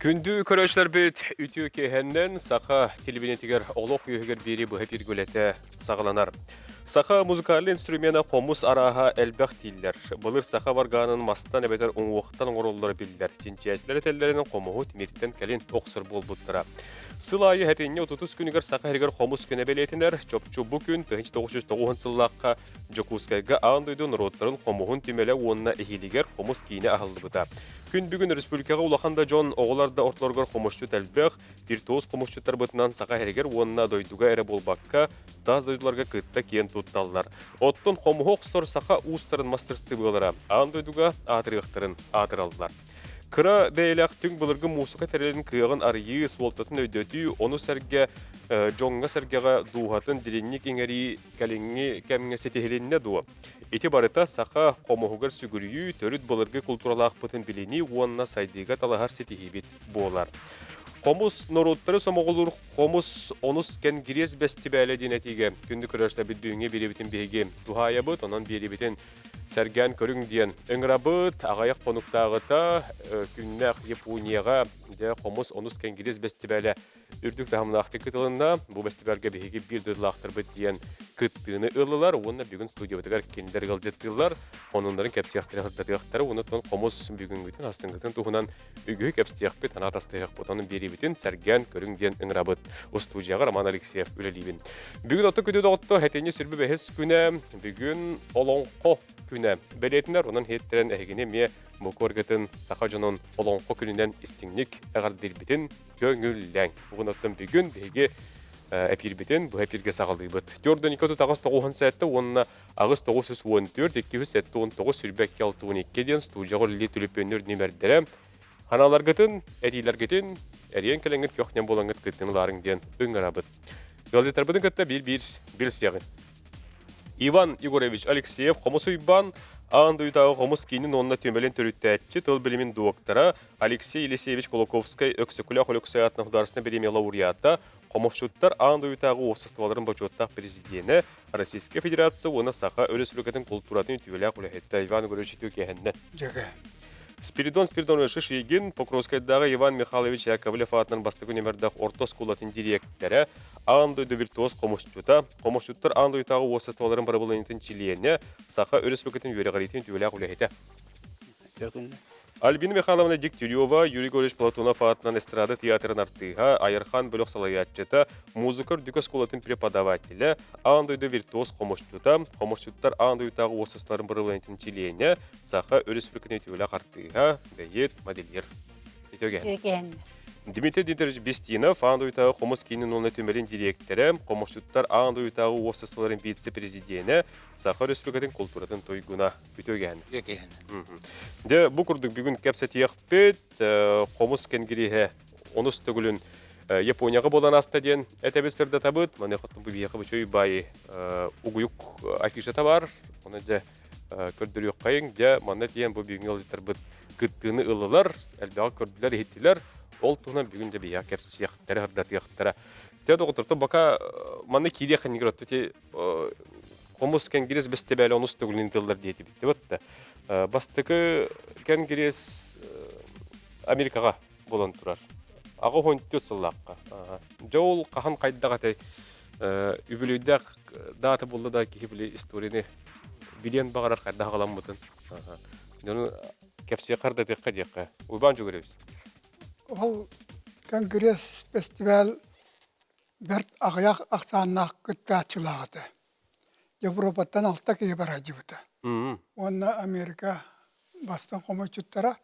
Күндү көрөөччүлэрбит, үтүө киэһэннэн саха телевидениетигэр олох үөһүгэр биэрии быһа пиргүлэтэ саҕаланар. Саха музыкальнай инструмена хомус арааһа элбэх дииллэр. Былыр саха варганын мастан эбэтэр уҥуохтан оҥороллоро биллэр. Чинчийээччилэр этэллэринэн хомуһу тимиртэн кэлин охсор буолбуттара. Сыл аайы сэтинньи 30 күнүгэр Саха сиригэр хомус күнэ бэлиэтэнэр. Чопчу бу күн 1990 сыллаахха Дьокуускайга аан дойду норуоттарын хомуһун түмэлэ уонна эһиилигэр хомус киинэ аһыллыбыта. Күн бүгүн республикаҕа улахан да дьон, оҕолор да ортолоругар хомусчут элбэх, виртуоз хомусчуттарбытынан Саха сиригэр уонна дойдуга эрэ буолбакка, тас дойдуларга кытта киэн тутталлар. Оттон хомуһу охсор саха уустарын мастарыстыбыалара аан дойдуга аатырыахтарын аатыраллар. Кыра бэйэлээх түҥ былыргы муусука тэрилин кыаҕын арыйыы, суолтатын өйдөтүү, ону сэргэ дьоҥҥо-сэргэҕэ дууһатын дириҥник иҥэрии кэлиҥҥи кэмҥэ ситиһилиннэ дуо? Ити барыта саха хомуһугар сүгүрүйүү, төрүт былыргы култууралаахпытын билинии уонна сайдыыга талаһар ситиһиибит буолар. Хомус норуоттары сомоҕолуур хомус онус кэнгириэс бэстибээлэ диэн этиигэ күндү көрөөччүлэрбит бүгүҥҥү биэриибитин биһиги туһаайабыт, онон биэриибитин сэргээн көрүҥ диэн ыҥырабыт. Аҕыйах хонуктааҕыта күннээх Японияҕа дьэ хомус онус кэнгириэс бэстибээлэ үрдүк таһымнаахтык кытылынна. Бу бэстибээлгэ биһиги биир дойдулаахтарбыт диэн кыттыыны ыллылар уонна бүгүн студиябытыгар кинилэр ыалдьыттыыллар, онуннарын кэпсиэхтэрэ, сырдатыахтара уонна хомус бүгүҥҥүтүн, астыҥҥытын туһунан үгүһү кэпсиэхпит, анаат астыһыахпыт. Онон биэриибитин сэргээн көрүҥ диэн ыҥырабыт. Устуудьуйаҕа Роман Алексеев үлэлиибин. Бүгүн отто күдү доҕотто хэтинньи сүрбү бэһис күнэ, бүгүн Олоҥхо күнэ. Бэлиэтинэр, онон иһиттэрэн эһигини эмиэ бу куоргатын саха дьонун Олоҥхо күнүнэн истиҥник эҕэрдиирбитин көҥүллэҥ. Угун оттон бүгүн биһиги эпиирбитин бу эпииргэ саҕалыыбыт. Төрдөн 297 уонна 8914 279 22 62 диэн студияҕа үлэлии түлүпүөннүр нүмердэрэ. Ханааларгытын, этиилэргитин эриэн кэлэҥҥит көхнөн буолаҥҥыт кыттын ылаарыҥ диэн ыҥырабыт. Ыалдьыттарбытын кытта биир-биир билсиэҕиҥ. Иван Егорович Алексеев Хомус Уйбаан, аан дойдутааҕы хомус киинин уонна түмэлин төрүттээччи, тыл билимин дуоктара Алексей Елисеевич Кулаковскай Өксөкүлээх Өлөксөй аатынан художественнай бириэмийэ лауреата, хомусчуттар аан дойдутааҕы уопсастыбаларын бочуоттаах президенэ, Российскай Федерация уонна Саха Өрөспүүбүлүкэтин култууратын үтүөлээх үлэһитэ Иван Егорович Үтүөкэһэннэ. Дьэгэ. Спиридон Спиридонович Шишигин, Покровскайдааҕы Иван Михайлович Яковлев аатынан бастакы нүмердээх орто оскуолатын дириэктэрэ, аан дойду виртуоз хомусчута, хомусчуттар аан дойдутааҕы уопсастыбаларын бырабылыанньатын чилиэнэ, Саха Өрөспүүбүлүкэтин үөрэҕириитин үтүөлээх үлэһитэ. Альбина Михайловна Дегтярева, Юрий Григорьевич Платонов аатынан эстрада театрын артыыһа, Айархан бөлөх салайааччыта, музыка үрдүк оскуолатын преподавателэ, аан дойду виртуоз хомусчута, хомусчуттар аан дойдутааҕы уопсастыбаларын бырабылыанньатын чилиэнэ, Саха Өрөспүүбүлүкэтин үтүөлээх артыыһа, бэйиэт, модельер. Үтүөгэһин. Үтүөгэһин. Дмитрий Дмитриевич Бестинов, аан дойдутааҕы хомус киинин уонна түмэлин дириэктэрэ, хомусчуттар аан дойдутааҕы уопсастыбаларын вице-президенэ, Саха Өрөспүүбүлүкэтин култууратын туйгуна. Үтүөгэһин. Үтүөгэһин. Дьэ, бу курдук бүгүн кэпсэтиэхпит хомус кэнгириэһэ онус төгүлүн Японияҕа буолан ааста диэн этэбит сырдатабыт. Маныаха бу биһиэхэ бу баайы угуйук афишата бар. Оны дьэ көрдөрүөххэйиҥ. Дьэ, манна тиийэн бу бүгүҥҥү ыалдьыттарбыт кыттыыны ыллылар, элбэҕи көрдүлэр, иһиттилэр. Ол туһунан бүгүн дьэ биһиэхэ кэпсиэхтэрэ, сырдатыахтара. Те доҕотторто бака манна киириэх иннигэр отто ити хомус кэнгириэс бэстибээлэ онус төгүлүн тыллар диэтибит да. Бастакы кэнгириэс Америкаҕа буолан турар. Аҕа 14 сыллаахха. Дьэ ол хаһан хайдах этэй үбүлүйдээх даата булла да киһи били историяны билиэн баҕарар хайдах аҕаламмытын. Дьону кэпсиэххэ ардатыахха диэххэ. Уйбаан Дьугуревич. Ол конгресс фестиваль бэрт аҕыйах ахсааннаах кыттааччылаах этэ. Европаттан алта киһи бараадьыбыта. Уонна Америка бастыҥ хомойчуттара,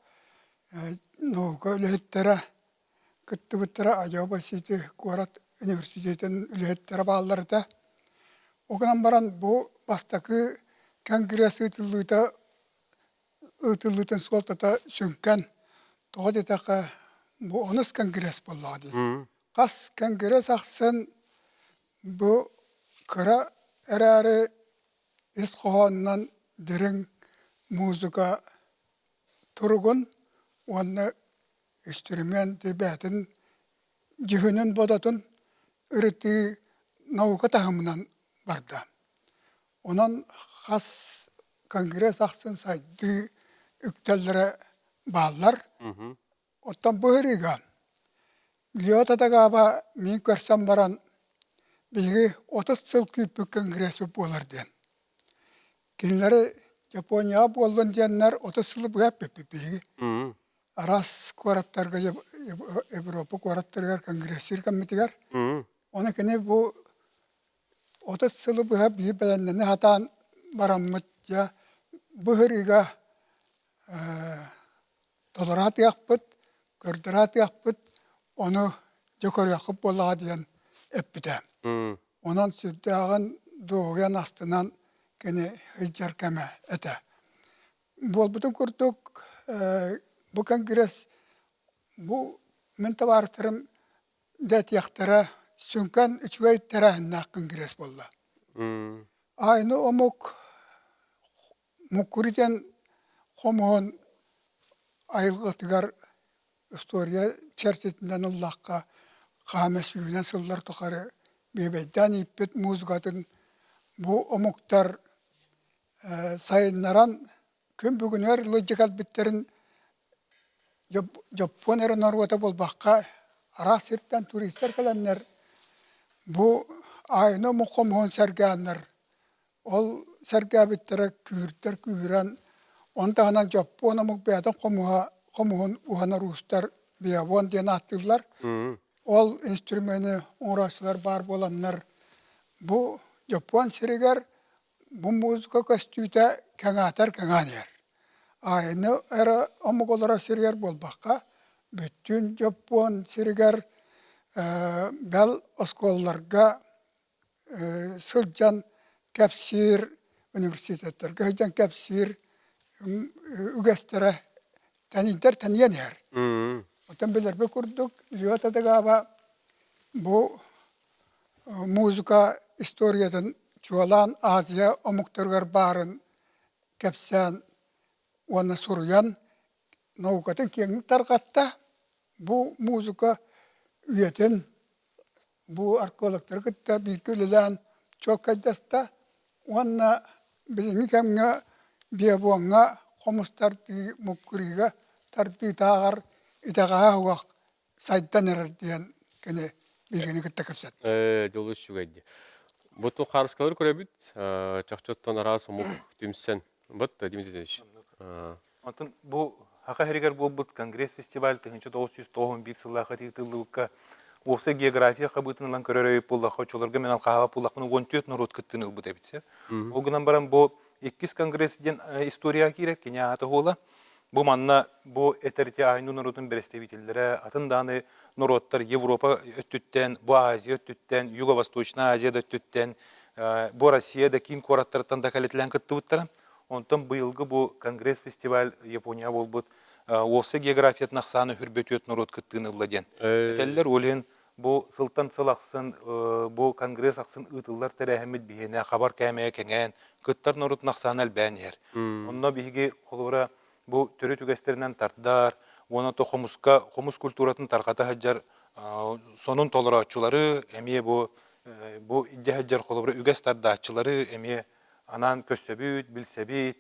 наука үлэһиттэрэ кыттыбыттара Айова Сити куорат университетын үлэһиттэрэ бааллар этэ. Ол гынан баран бу бастакы конгресс ыытыллыыта ыытыллыытын суолтата сүҥкэн. Тоҕо диэтэххэ бу онус конгресс буоллаҕа дии. Хас конгресс ахсын бу кыра эрээри ис хоһоонунан дириҥ музыка туругун уонна үстүрүмүөн бэйэтин дьүһүнүн-бодотун ырытыы наука таһымынан барда. Онон хас конгресс ахсын сайдыы үктэллэрэ бааллар. Оттон бу ырыыга Лео Татагаба мин көрсөн баран биһиги 30 сыл күүппүт конгресспыт буолар диэн. Кинилэри Японияҕа буоллун диэннэр 30 сылы быһа эппиппит биһиги. Араас куораттарга Европа куораттарыгар конгресстиир кэммитигэр. Ону кини бу 30 сылы быһа биһи бэлэмнэнэ сатаан бараммыт дьэ бу сырыыга толоро сатыахпыт, көрдөрө сатыахпыт, ону дьэ көрүөххүт буоллаҕа диэн эппитэ. Онон сүрдээҕин дуоһуйан астынан кини сылдьар кэмэ этэ. Буолбутун курдук бу конгресс бу мин табаарыстарым дэтиэхтэрэ сүҥкэн үчүгэй тэрээһиннээх конгресс буолла. Айны омук Муккури диэн хомуһун айылҕатыгар история чэрчитинэн ыллахха хаама сүүнэн сыллар тухары биэбэйдээн ииппит музыкатын бу омуктар сайыннаран күн бүгүнүгэр ыллыйдьа кэлбиттэрин дьоппуон эрэ норуота буолбакка араас сиртэн туристар кэлэннэр бу айны омук хомуһун сэргээннэр Ол сэргээбиттэрэ күүрдэр күүһүрэн, ону таһынан дьоппуон омук бэйэтин хомуһа хомуһун уһанар уустар биабон диэн ааттыыллар. Ол инструмены оҥорооччулар баар буоланнар, бу дьоппуон сиригэр бу музыка көстүүтэ кэҥээтэр кэҥээн иһэр. Айны эрэ омук олорор сиригэр буолбакка, бүттүүн дьоппуон сиригэр бэл оскуолаларга сылдьан кэпсиир, университеттарга сылдьан кэпсиир үгэстэрэ тэнийдэр тэнийэн иһэр. Оттон билэрбит курдук, Лео Тадыгаба бу музыка историятын чуолаан Азия омуктарыгар баарын кэпсээн уонна суруйан наукатын киэҥник тарҕатта. Бу музыка үйэтин бу археологтары кытта бииргэ үлэлээн чуолкайдаста уонна билиҥҥи кэмҥэ биобуоҥҥа хомус тардыы муккуруйга тардыытааҕар итэҕэһэ суох сайдан эрэр диэн кини биһигини кытта кэпсэттэ. Дьолу үчүгэй дии. Бу ту хаарыскалары көрөбүт. Чахчыттан араас омук түмсэн. Вот, Дмитрий Ильич. Онтон бу Саха сиригэр буолбут конгресс-фестиваль 1991 сыллаахха ыытыллыбыкка уопсай география хабыытын ылан көрөр өйүп буоллахха, оччолорго мен алхаһаба буоллахпына 14 норуот кыттыыны ылбыт эбит сэр. Ол гынан баран бу иккис конгресс диэн историяҕа киирэр, кини аата уола. Бу манна бу этэрти айну норуотун представителлэрэ, атын дааны норуоттар Европа өттүттэн, бу Азия өттүттэн, Юго-Восточная Азия да өттүттэн, бу Россия да киин куораттарыттан да кэлитилээн кыттыбыттара. Онтон быйылгы бу конгресс-фестиваль Япония буолбут уопсай географиятын ахсаана хүрбөтүөт норуот кыттыыны ылла диэн этэллэр. Ол иһин бу сылтан сыл ахсын бу конгресс ахсын ыытыллар тэрээһиммит биһиэнэ хабар кээмэйэ кэҥээн, кыттар норуотун ахсаана элбээн иһэр. Онно биһиги холобура бу төрүт үгэстэринэн тардар уонна то хомуска хомус культуратын тарҕата сылдьар сонун толорооччулары эмиэ бу бу илдьэ сылдьар холобура үгэс тардааччылары эмиэ анаан көрсөбүт, билсэбит.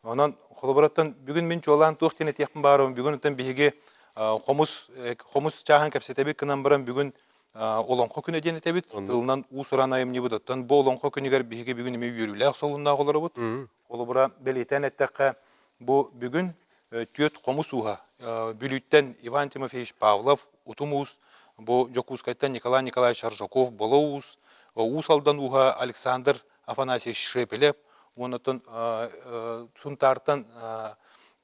Онон холобураттан бүгүн мин чуолаан туох диэн этиэхпин баарым бүгүн оттон биһиги хомус хомус чааһын кэпсэтэбит гынан баран бүгүн олоҥхо күнэ диэн этэбит. Тылынан уус-уран айымньыбыт. Оттон бу олоҥхо күнүгэр биһиги бүгүн эмиэ үөрүүлээх солуннаах олоробут. Холобура бэлиэтээн эттэххэ, бу бүгүн түөрт хомус ууһа Бүлүүттэн Иван Тимофеевич Павлов, Утум Уус, бу Дьокуускайтан Николай Николаевич Аржаков, Боло Уус, Уус Алдан ууһа Александр Афанасьевич Шепелев, уонна Сунтаартан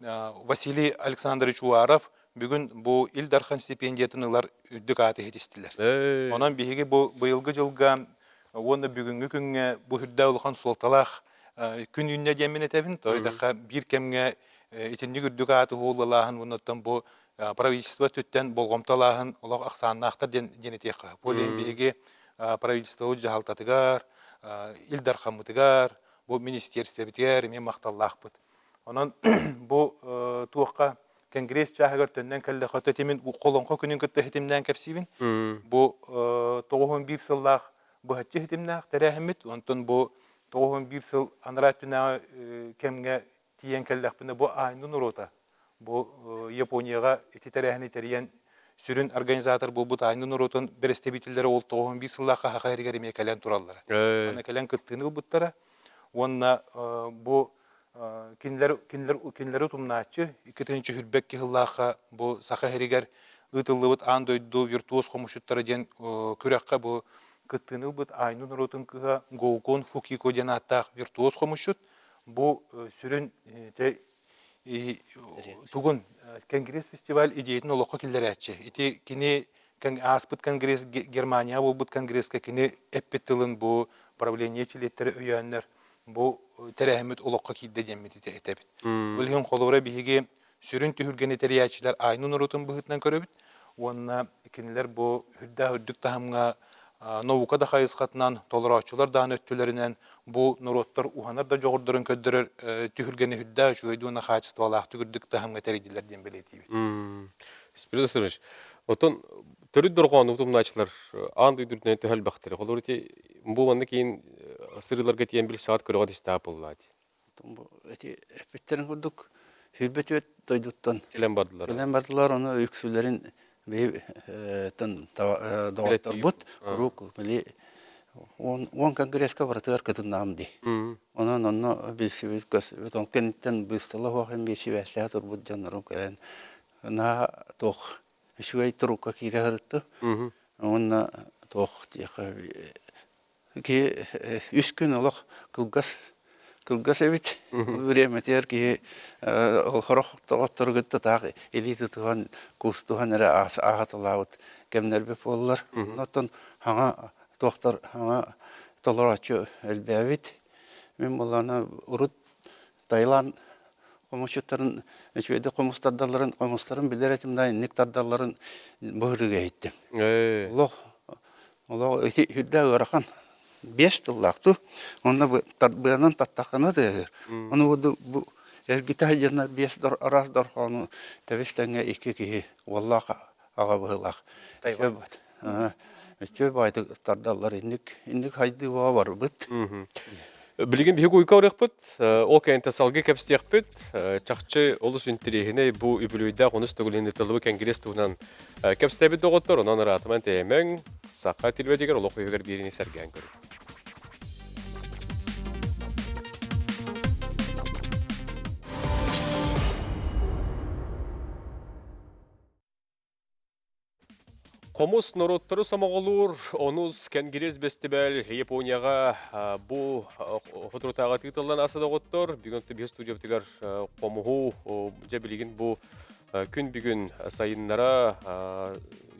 Василий Александрович Уаров бүгүн бу Ил Дархан стипендиятын ылар үрдүк ааты иһитистилэр. Онон биһиги бу быйылгы дьылга уонна бүгүҥҥү күҥҥэ бу үрдээх улахан суолталаах күн үүннэ диэммин этэбин. Тоойдохха биир кэмҥэ итинник үрдүк ааты уһуулалааһын уоннаттан бу правительство өттүттэн болҕомтолааһын олох ахсааннаахтар диэн диэн этиэххэ. Бу илин биһиги правительствобыт дьаһалтатыгар, Ил Дархаммытыгар, бу министерствебитигэр эмиэ махталлаахпыт. Онон бу туохха Конгресс чааһыгар төннөн кэллэххэ тэтимин Холоҥхо күнүн кытта ситимнээн кэпсиибин. Бу 91 сыллаах быһаччы ситимнээх тэрээһиммит. Онтон бу 91 сыл анараа өттүнээҕи кэмҥэ тиийэн кэллэхпинэ бу аанньа норуота бу Японияҕа ити тэрээһини тэрийэн сүрүн организатор буолбут Айны норуотун бэрэстэбиитэллэрэ ол 91 сыллаахха Саха сиригэр эмиэ кэлэн тураллара. Аны кэлэн кыттыыны ылбыттара. Уонна бу кинилэр кинилэр кинилэри утумнааччы 2022 сыллаахха бу Саха сиригэр ыытыллыбыт аан дойду виртуоз хомусчуттара диэн күрэххэ бу кыттыыны ылбыт Айну норуотун кыыһа Гоукон Фукико диэн ааттаах виртуоз хомусчут бу сүрүн тугун Конгресс фестиваль идеятын олоххо киллэрээччи. Ити кини ааспыт конгресс Германия буолбут конгресска кини эппит тылын бу правление чилиэттэрэ өйөөннөр бу тэрээһиммит олоххо киирдэ диэммит этэбит. Ол иһин холобура биһиги сүрүн түһүлгэни тэрийээччилэр Айну норуотун быһыытынан көрөбүт уонна кинилэр бу үрдээх үрдүк таһымҥа наука да хайысхатынан толорооччулар даҕаны өттүлэринэн бу норуоттар уһанар да дьоҕурдарын көрдөрөр түһүлгэни үрдээх үчүгэй уонна хаачыстыбалаахтык үрдүк таһымҥа тэрийдилэр диэн бэлиэтиибит. Спиридон Сергеевич, оттон төрүт дорҕоону утумнааччылар аан дойду үрдүнэн төһө элбэхтэр? Холобур, ити бу манна киин сырыыларга тиийэн билсэҕит көрөҕө истээх буоллаат. Бу эти эппиттэрин курдук 24 дойдуттан Кэлэн бардылар. кэлэн бардылар, ону үксүлэрин биһи доҕотторбут куруук били уон конгресска барытыгар кытыннаҕым дии. Онон онно билсибит, көрсүбүт, ол кэнниттэн быыстала суох эмиэ сибээстэһэ турбут дьоннорум кэлэн наһаа туох үчүгэй турукка киирэ сырыттым. Уонна туох диэххэ Киһи үс күн олох кылгас кылгас эбит. Бириэмэтигэр киһи сорох доҕоттору кытта таах илии тутуһан, куустуһан эрэ ааһаталаабыт кэмнэрбит буоллар. Оттон хаҥа туохтар хаҥа толорооччу элбээбит. Мин буоллаҕына урут Таиланд хомусчуттарын үчүгэйдик хомус тардалларын хомустарын билэр этим да инник тардалларын быһырыга иһиттим. Олох олох ити үрдэ ыарахан биэс тыллаах ту онно быанан таттаххына тыаһыыр. Ону бу эргитэ сылдьаннар биэс араас дорхоону тэбис тэҥҥэ икки киһи уоллаах аҕа быһыылаах. Үчүгэй баайдык тардаллар инник инник хайдыы баҕа барбыт. Билигин биһиги уйка барыахпыт, ол кэнниттэн салгыы кэпсиэхпит. Чахчы олус интэриэһинэй бу үбүлүөйдээх онус төгүлүн ыытыллыбыт кэнгириэс туһунан кэпсээбит доҕоттор, онон ыраатыман тэйэмэҥ, саха тилбэтигэр олох үһүгэр биэриини сэргээн көрүҥ. Хомус норуоттары сомоҕолуур онус Кэнгириэс бэстибээл Японияҕа бу соторутааҕы тыытыллан аса доҕоттор. Бүгүн биһи студиябытыгар хомуһу дьэ билигин бу күн бүгүн сайыннара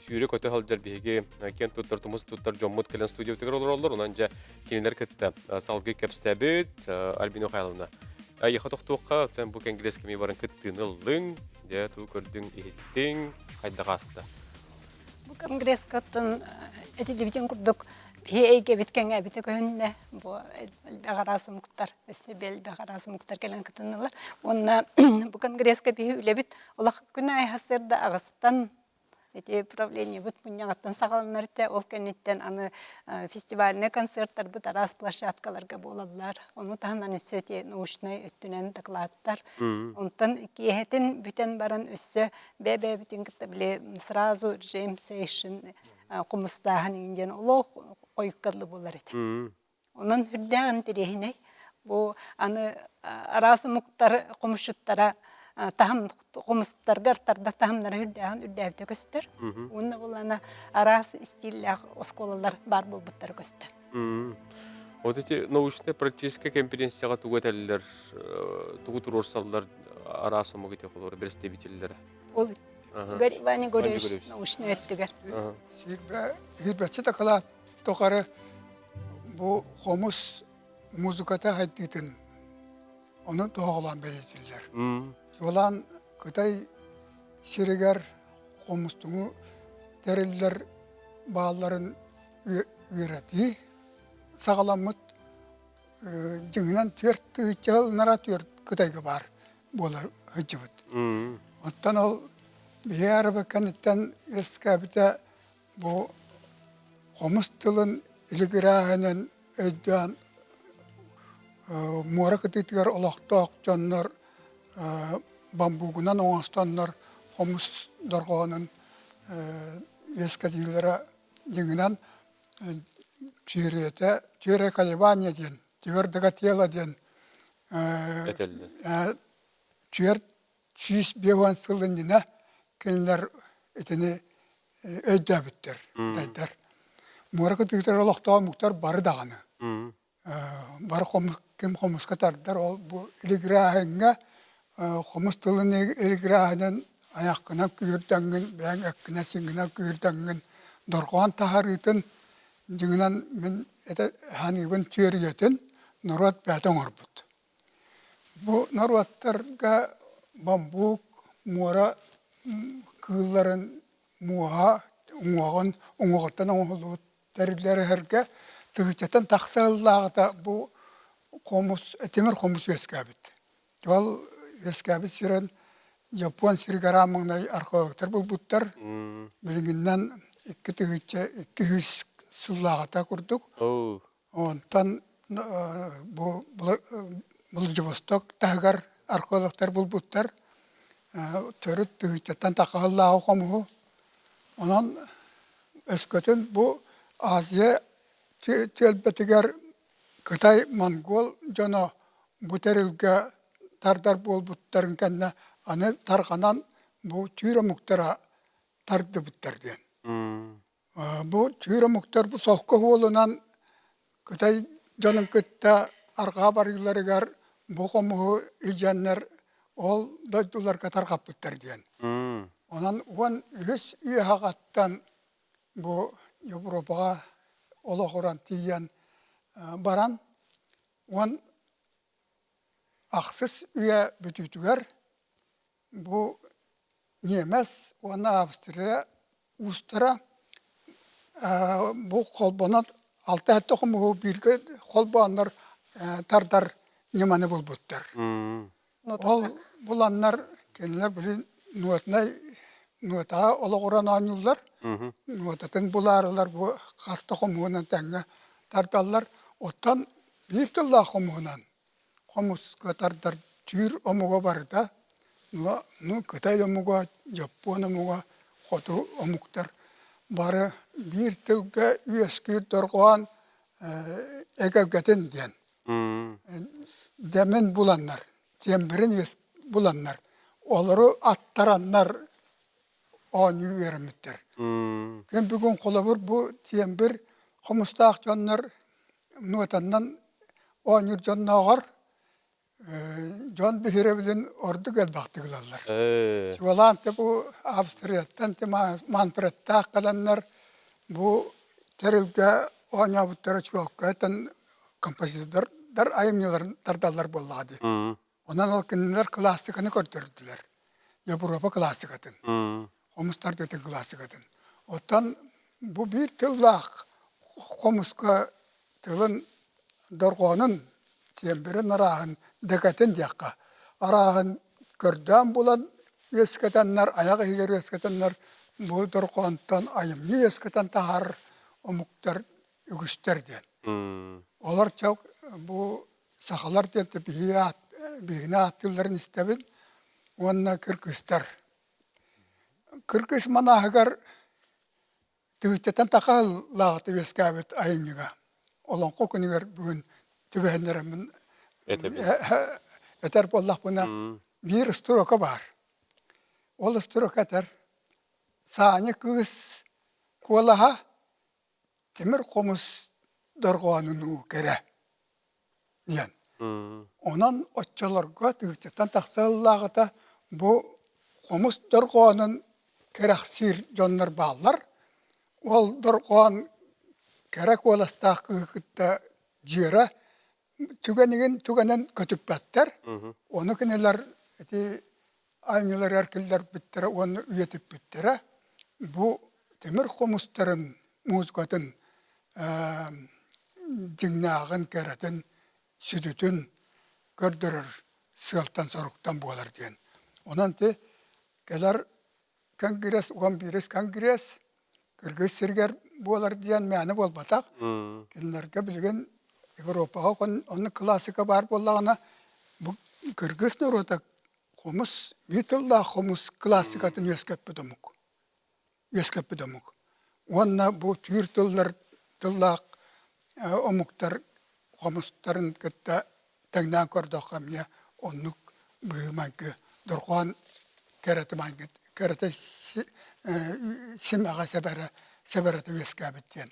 сүүрэ-көтө сылдьар биһиги киэн туттар тумус туттар дьоммут кэлэн студиябытыгар олороллор. Онон дьэ кинилэр кытта салгыы кэпсээбит Альбина Михайловна. Айыха тохтуохха, бу Кэнгириэс кэми баран кыттыыны ыллыҥ, Дьэ, тугу көрдүҥ, иһиттиҥ, хайдах ааста? Бу конгресска оттон этиллибитин курдук биһи эйгэбит кэҥээбитэ көһүннэ. Бу элбэх араас омуктар, өссө элбэх араас омуктар кэлэн кытыннылар. Уонна бу конгресска биһи үлэбит олох күн аайы сарсыарда аҕыстан ити правлениебыт мунньаҕыттан саҕаланар этэ. Ол кэнниттэн аны фестивальнай концерттарбыт араас площадкаларга буолаллар. Ону таһынан өссө ити научнай өттүнэн докладтар. Онтон киэһэтин бүтэн баран өссө бэйэ-бэйэбитин кытта били сразу jam session хомустааһын иҥин диэн олох хойукка буолар этэ. Онон үрдээх интэриэһинэй. Бу аны араас омуктар хомусчуттара таһым хомустаргар тардар таһымнара үрдээҕин үрдээбитэ көстөр. Уонна булана араас истииллээх оскуолалар баар буолбуттара көстөр. Вот эти научно-практическая конференцияҕа тугу этэллэр, тугу туруорсаллар араас омук ити холобура представителлэрэ? Ол Игорь Иван Егорович научный өттүгэр. Сүүрбэччэ дакылаат тухары бу хомус музыката хайдыытын ону тоһоҕолоон бэлиэтииллэр. Чуолаан Кытай сиригэр хомустуҥу тэриллэр баалларын үөрэтии саҕаламмыт дьиҥинэн түөрт тыһыынча сыллара түөрт Кытайга баар буола сылдьыбыт. Оттон ол биһи арабы кэнниттэн үөскээбитэ Бу хомус тылын илигирээһинин өйдөөн муора кытыытыгар олохтоох дьоннор бамбугунан оҥостоннор хомус дорҕоонун үөскэтиилэрэ дьиҥинэн түөрүйэтэ теория колебания диэн твердого тела диэн Этэллэр. 450 сыл иннинэ кинилэр итини өйдөөбүттэр, кытайдар. Муора кытыытыгар олохтоох омуктар бары даҕаны бары ким хомуска тардар ол бу илигирээһиҥҥэ хомус тылын илигирээһинин айаххынан күүрдэҥҥин бэйэҥ эккинэн-сиҥҥинэн күүрдэҥҥин дорҕоон таһаарыытын дьиҥинэн мин этэ саныыбын түөрүйэтин норуот бэйэтэ оҥорбут. Бу норуоттарга бамбук муора кыылларын муоһа уҥуоҕун уҥуоҕуттан оҥоһуллубут тэриллэриһэргэ тыһыынчаттан тахса сыллааҕыта бу хомус тимир хомус үөскээбит. Ол үөскээбит сирин Япон сиригэр аан маҥнай археологтар булбуттар. Билигиннэн 2200 сыллааҕыта курдук. Онтон бу Владивосток таһыгар археологтар булбуттар. Төрүт тыһыынчаттан тахса сыллааҕы хомуһу. Онон өскөтүн бу Азия түөлбэтигэр Кытай, Монгол дьоно бу тэрилгэ тардар буолбуттарын кэннэ аны тарҕанан бу түүр омуктара тардыбыттар диэн. Бу түүр омуктар бу солко уолунан Кытай дьонун кытта арҕаа барыыларыгар бу хомуһу илдьэннэр ол дойдуларга тарҕаппыттар диэн. Онон 13 үйэҕэттэн бу Европаҕа олоҕуран тиийэн баран 16 үйэ бүтүүтүгэр бу ньиэмэс уонна Австрия уустара бу холбонон алта-сэттэ хомуһу бииргэ холбооннор тардар ньыманы булбуттар. Ол буланнар кинилэр били нуотнай нуотаҕа олоҕуран оонньууллар. Нуотатын булаарылар бу хас да хомуһунан тэҥҥэ тардаллар. Оттон биир тыллаах хомуһунан хомуска тардар түүр омуга барыта, ну, кытай омуга, дьоппуон омуга, хоту омуктар бары биир тылга үөскүүр дорҕоон эгэлгэтин диэн дэмин буланнар, тембрин буланнар, олору аттараннар оонньуу үөрэммиттэр. Күн бүгүн холобур бу тембр хомустаах дьоннор нуотаннан оонньуур дьоннооҕор дьон биһирэбилин ордук элбэхтик ылаллар. Чуолаан бу Австрияттан Манфредтаах кэлэннэр бу тэрилгэ оонньообуттара чуолкай композитордар айымньыларын тардаллар буоллаҕа дии. Онон ол кинилэр классиканы көрдөрдүлэр. Европа классикатын, хомус тардыытын классикатын. Оттон бу биир тыллаах хомуска тылын дорҕоонун, тиэмбирин арааһын, дэкэтин диэххэ, арааһын көрдөөн булан үөскэтэннэр, айах иһигэр үөскэтэннэр бу дорҕоонтон айымньы үөскэтэн таһаарар омуктар үгүстэр диэн. Олор чэ бу сахалар диэн биһиги аат биһигини ааттыылларын истэбин уонна кыргызтар. Кыргыз манааһыгар тыһыынчаттан тахаллааҕыта үөскээбит айымньыга олоҥхо күнүгэр бүгүн түбэһиннэрэммин этэр буоллахпына биир строка баар. Ол строка этэр Саня кыыс куолаһа тимир хомус дорҕоонунуу кэрэ диэн. Онон оччолорго тыһыынчаттан тахса сыллааҕыта бу хомус дорҕоонун кэрэхсиир дьоннор бааллар. Ол дорҕоон кэрэ куоластаах кыыһы кытта дьүөрэ түгэнигин түгэнэн көтүппэттэр. Ону кинилэр ити айымньыларыгар киллэрбиттэрэ уонна үйэтиппиттэрэ. Бу тимир хомустарын музыкатын дьиҥнээҕин, кэрэтин, сүдүтүн көрдөрөр сыалтан-соруктан буолар диэн. Онон ити кэлэр конгресс, 11 конгресс Кыргыз сиригэр буолар диэн мээнэ буолбатах. Кинилэргэ билигин Европаҕа оннук классика баар буоллаҕына, бу кыргыз норуота хомус, биир тыллаах хомус классикатын үөскэппит омук. үөскэппит омук. Уонна бу түүр тыллар тыллаах омуктар хомустарын кытта тэҥнээн көрдөххө эмиэ оннук быһыы-майгы дорҕоон кэрэтэ майгы кэрэтэ симэҕэ сэбэрэ сэбэрэтэ үөскээбит диэн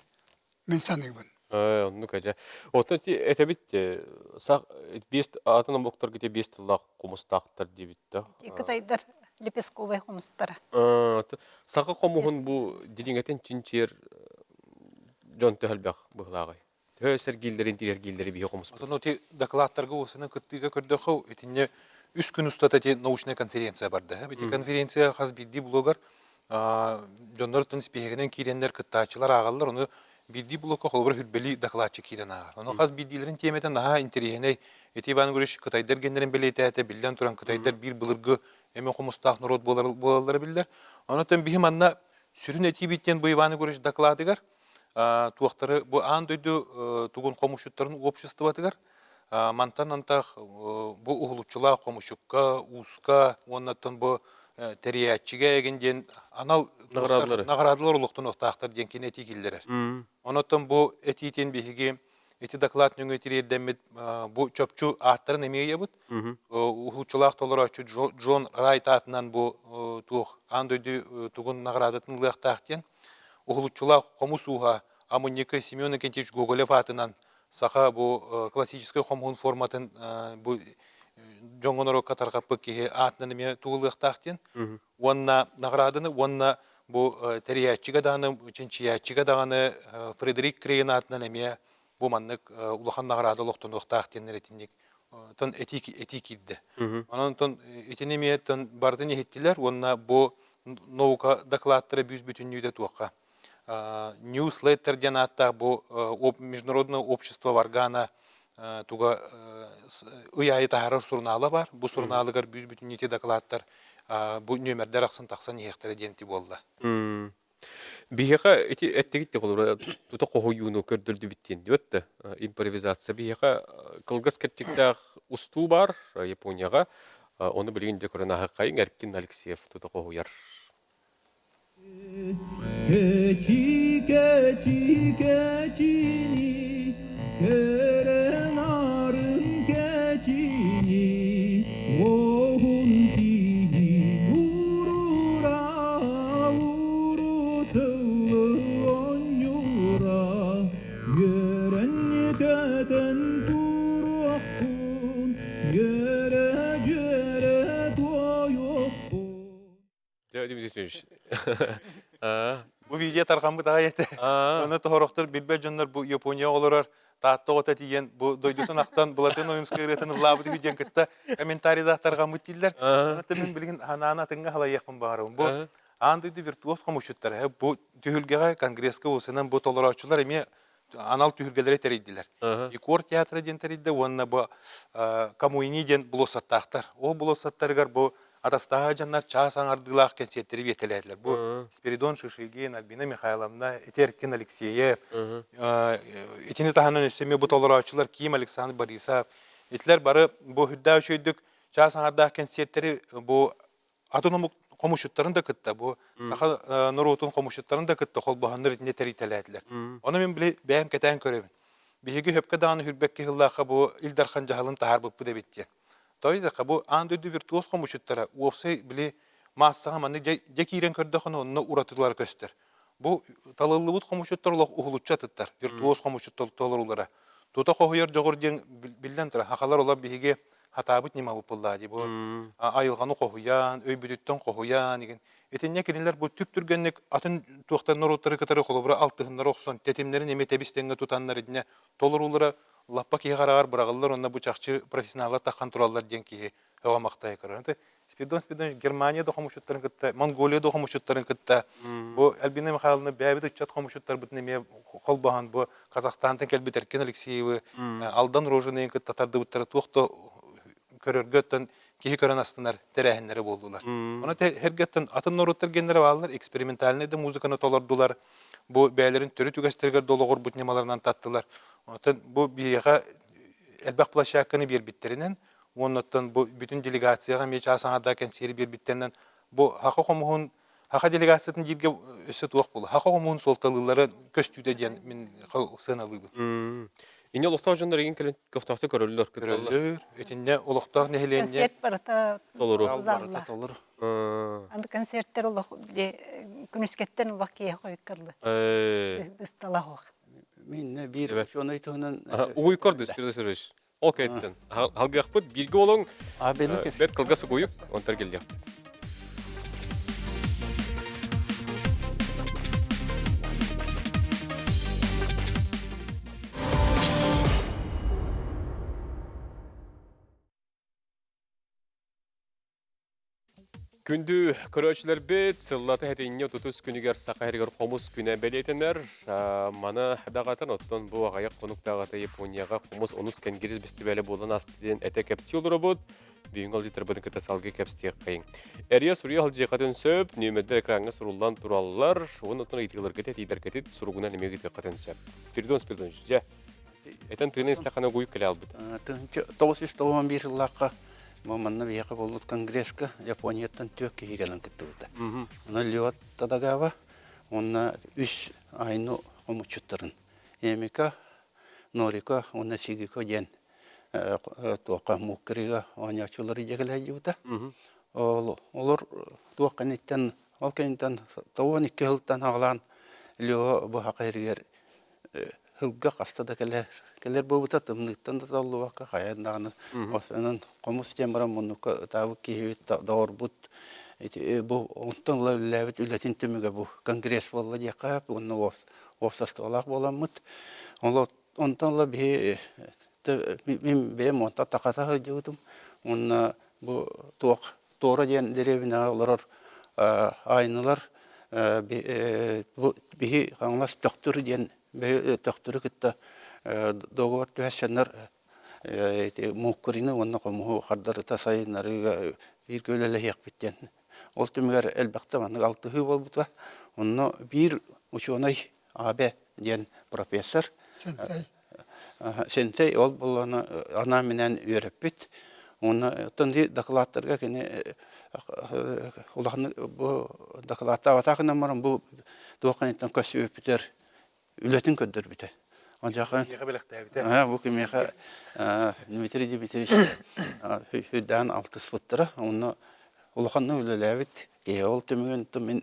мин саныыбын. Оннук этэ. Оттон ти этэбит сах биэс атын омуктарга ити биэс тыллаах хомустаахтар диэбит да. Кытайдар лепестковай хомустара. Саха хомуһун бу дириҥэтин чинчиэр дьон төһөлбөх быһылааҕый? Төһө сэргииллэрин тиэргииллэри биһи хомуспут. Отон ити докладтарга уосанан кыттыыга көрдөххө, итиннэ үс күн устата ити научнай конференция барда. Ити конференция хас биирдии блогар дьоннор тын испииһэгинэн киирэннэр кыттааччылар ааҕаллар, ону биирдии блокка холобура хүрбэлии докладчик киирэн ааҕар. Ону хас биирдиилэрин тиэмэтэ наһаа интэриэһинэй. Ити Иван Егорович кытайдар геннэрин бэлиэтээтэ, биллэн туран кытайдар биир былыргы эми хомустаах норуот буолаллара биллэр. Онон биһи манна сүрүн этиибит диэн бу Иван Егорович докладыгар туохтары бу аан дойду тугун хомусчуттарын обществотыгар мантан антах бу уһулуччулаах хомусчукка, ууска уонна бу тэрийээччигэ эгин диэн анал наҕараадалар олохтонуохтаахтар диэн кини этии киллэрэр. Онон бу этиитин биһиги ити доклад нөҥүө тириэрдэммит бу чопчу ааттарын эмиэ ыйабыт. Уһулуччулаах толорооччу Джон Райт аатынан бу туох аан дойду тугун наҕараадатын ылыахтаах диэн уһулуччулаах хомус ууһа Амынньыкы Семен Иннокентьевич Гоголев аатынан саха бу классическай хомуһун форматын бу дьоҥҥо норуокка тарҕаппыт киһи аатынан эмиэ тугулыахтаах диэн уонна наҕарааданы уонна бу тэрийээччигэ даҕаны чинчийээччигэ даҕаны Фредерик Крейн аатынан эмиэ бу маннык улахан наҕараада олохтонуохтаах диэннэр итинник тон этии этии киирдэ. Онон тон итини эмиэ тон барытын иһиттилэр уонна бу наука докладтара бүүс бүтүннүүтэ туохха Newsletter диэн ааттаах бу международное общество варгана туга ый аайы таһаарар сурунаала бар. Бу сурунаалыгар бүүс бүтүннүүтэ докладтар бу нүөмэрдэр ахсын тахсан иһиэхтэрэ диэн ти буолла. Биһиэхэ ити эттигит холобура тута хоһуйууну көрдөрдүбүт диэн диэбит да импровизация биһиэхэ кылгас кэрчиктээх устуу баар Японияҕа ону билигин дьэ көрөн аһыккайыҥ Эркин Алексеев тута хоһуйар. Кэчи кэчи кэчини көрөн арын кэчини уоһун тииһин урура уру сыллы оонньуура үөрэн көтөн туруохпун үөрэ дьүөрэ туойуохпун. Бу видео тарҕаммыт аҕай этэ. Ону тоһорохтор билбэт дьоннор бу Япония олорор Таатта оҕото тиийэн бу дойдутун ахтан Былатын Ойуунскай ырыатын ыллаабыт үһү диэн кытта комментарийда тарҕаммыт дииллэр. Ону мин билигин ханааны атыҥҥа халайыахпын баҕарабын. Бу аан дойду виртуоз хомусчуттара бу түһүлгэҕэ конгресска уусанан бу толорооччулар эмиэ анал түһүлгэлэри тэрийдилэр. Икор театра диэн тэрийдэ уонна бу Камуини диэн болуоссаттаахтар. Ол болуоссаттарыгар бу атастаһа дьоннор чаас аҥардыылаах кэнсиэртэри биэртэлээтилэр. Бу Спиридон Шишигин, Альбина Михайловна, ити Эркин Алексеев, итини таһынан өссө эмиэ бу толорооччулар Ким Александр Борисов. Итилэр бары бу үрдээх үчүгэйдик чаас аҥардаах кэнсиэртэри бу атын омук хомусчуттарын да кытта бу саха норуотун хомусчуттарын да кытта холбоһоннор итиннэ тэритэлээтилэр. Ону мин били бэйэм кэтээн көрөбүн. Биһиги хөпкө даҕаны хүрбэккэ сыллаахха бу Ил Дархан дьаһалын таһаарбыппыт эбит диэн. Тоҕо бу аан дойду виртуоз хомусчуттара уопсай били маассаҕа маннык дьэ киирэн көрдөххүнэ онно уратылара көстөр. Бу талыллыбыт хомусчуттар олох уһулуччу атыттар, виртуоз хомусчуттар толоруулара. Тута хоһуйар дьоҕур диэн биллэн турар, сахалар олор биһиги хатаабыт ньымабыт буоллаа дии. Бу айылҕаны хоһуйан, өйбүтүттэн хоһуйан игин. Итиннэ кинилэр бу түп-түргэнник атын туохтар норуоттары кытары холобура алтыһыннара охсон, тэтимнэрин эмиэ тэбис-тэҥҥэ тутаннар итиннэ толоруулара лаппа киһи хараҕар быраҕыллар уонна бу чахчы профессионаллар таххан тураллар диэн киһи өҕө махтайа көрөр. Спиридон Спиридонович Германия да хомусчуттарын кытта, Монголия да хомусчуттарын кытта, бу Альбина Михайловна бэйэбит ыччат хомусчуттарбытын эмиэ холбоһон бу Казахстантан кэлбит Эркин Алексеевы, Алдан Рожиныйын кытта тардыбыттара туох да көрөргө оттон киһи көрөн астынар тэрээһиннэрэ буоллулар. Ону эргэттэн атын норуоттар геннэрэ бааллар, экспериментальнай да музыканы толордулар, бу бэйэлэрин төрүт үгэстэригэр да олоҕурбут ньымаларынан таттылар. Оттон бу биһиэхэ элбэх площадканы биэрбиттэринэн уонна оттон бу бүтүн делегацияҕа эмиэ чаас аҥардаах кэнсиэри биэрбиттэринэн бу саха хомуһун Хаха делегациятын дииргэ өссө туох буолла? Хаха хомуһун суолталыыллара көстүүтэ диэн мин сыаналыыбын. Инне олохтоох дьоннор игин кэлэн көхтөөхтүк көрөллөр, кытталлар. Көрөллөр. Итиннэ олохтоох нэһилиэнньэ Концерт барыта Толору. Барыта толору. Аны концерттер олох күнүскэттэн улах киһи хойуккаллы. Быстала хоох. Мин биир учуонай туһунан Угуйкор Спиридон Сергеевич. Ол кэнниттэн халгыахпыт бииргэ олоҥ бэт кылгас угуйук онтор келлиэхпит. Күндү көрөөччүлэрбит, сыллата сэтинньи отутус күнүгэр Саха сиригэр хомус күнэ бэлиэтэнэр. Маны даҕатан, оттон бу аҕыйах хонуктааҕыта Японияҕа хомус онус кэнгириэс бэстибээлэ буолан ааста диэн этэ кэпсии олоробут. Бүгүҥҥү алдьатарбытын кытта салгыы кэпсиэххэйиҥ. Эрийэ суруйа сылдьыаххытын сөп, нүөмэрдэр экраҥҥа суруллан тураллар. Уонна оттон ыйытыыларгыт этиилэргитин суругунан эмиэ ыытыаххытын сөп. Спиридон Спиридонович, дьэ, Этэн тыына истэххинэ угуйук кэлэ албыта. 991 сыллаахха манна биһиэхэ буолбут конгресска Японияттан түөрт киһи кэлэн кыттыбыта. Онон Лео Тадагава уонна үс айну хомуччуттарын Эмика, Норико уонна Сигико диэн туохха мууккарыга оонньооччулары дьэ кэлэ сылдьыбыта. Ол олор туох кэнниттэн ол кэнниттэн 92 сылтан аҕалаан Лео бу саха сиригэр Сылга хаста да кэлэр, кэлэр буолбута тымныыттан да толлубакка хайаан даҕаны онон хомус диэн баран муннукка ытаабыт киһибит доҕорбут ити бу онтон ыла үлэлээбит үлэтин түмүгэ бу конгресс буолла диэххэ сөп уонна уопсастыбалаах буоламмыт ол онтон ыла биһи мин бэйэм онтон тахата сылдьыбытым уонна бу туох Туора диэн дэриэбинэҕэ олорор айнылар бу биһи Хаҥалас Төхтүр диэн Төхтүрү кытта договор түһэрсэннэр ити мууккурины уонна хомуһу хардарыта сайыннарыыга бииргэ үлэлэһиэхпит диэн. Ол түмүгэр элбэхтэ маннык алтыһыы буолбута. Онно биир учуонай Абе диэн профессор Сенсей. Сенсей ол буоллаҕына анаан-минээн үөрэппит. Уонна оттон дакылааттарга кини улаханнык бу дакылааттаабатах гынан баран бу туох кэнниттэн көссүбүппүтэр үлэтин көрдөрбүтэ. Ончахан Кимиэхэ бэлэхтээбитэ. Бу кимиэхэ Дмитрий Дмитриевич үрдээн алтыспыттара. Онно улаханнык үлэлээбит киһи. Ол түмүгүн мин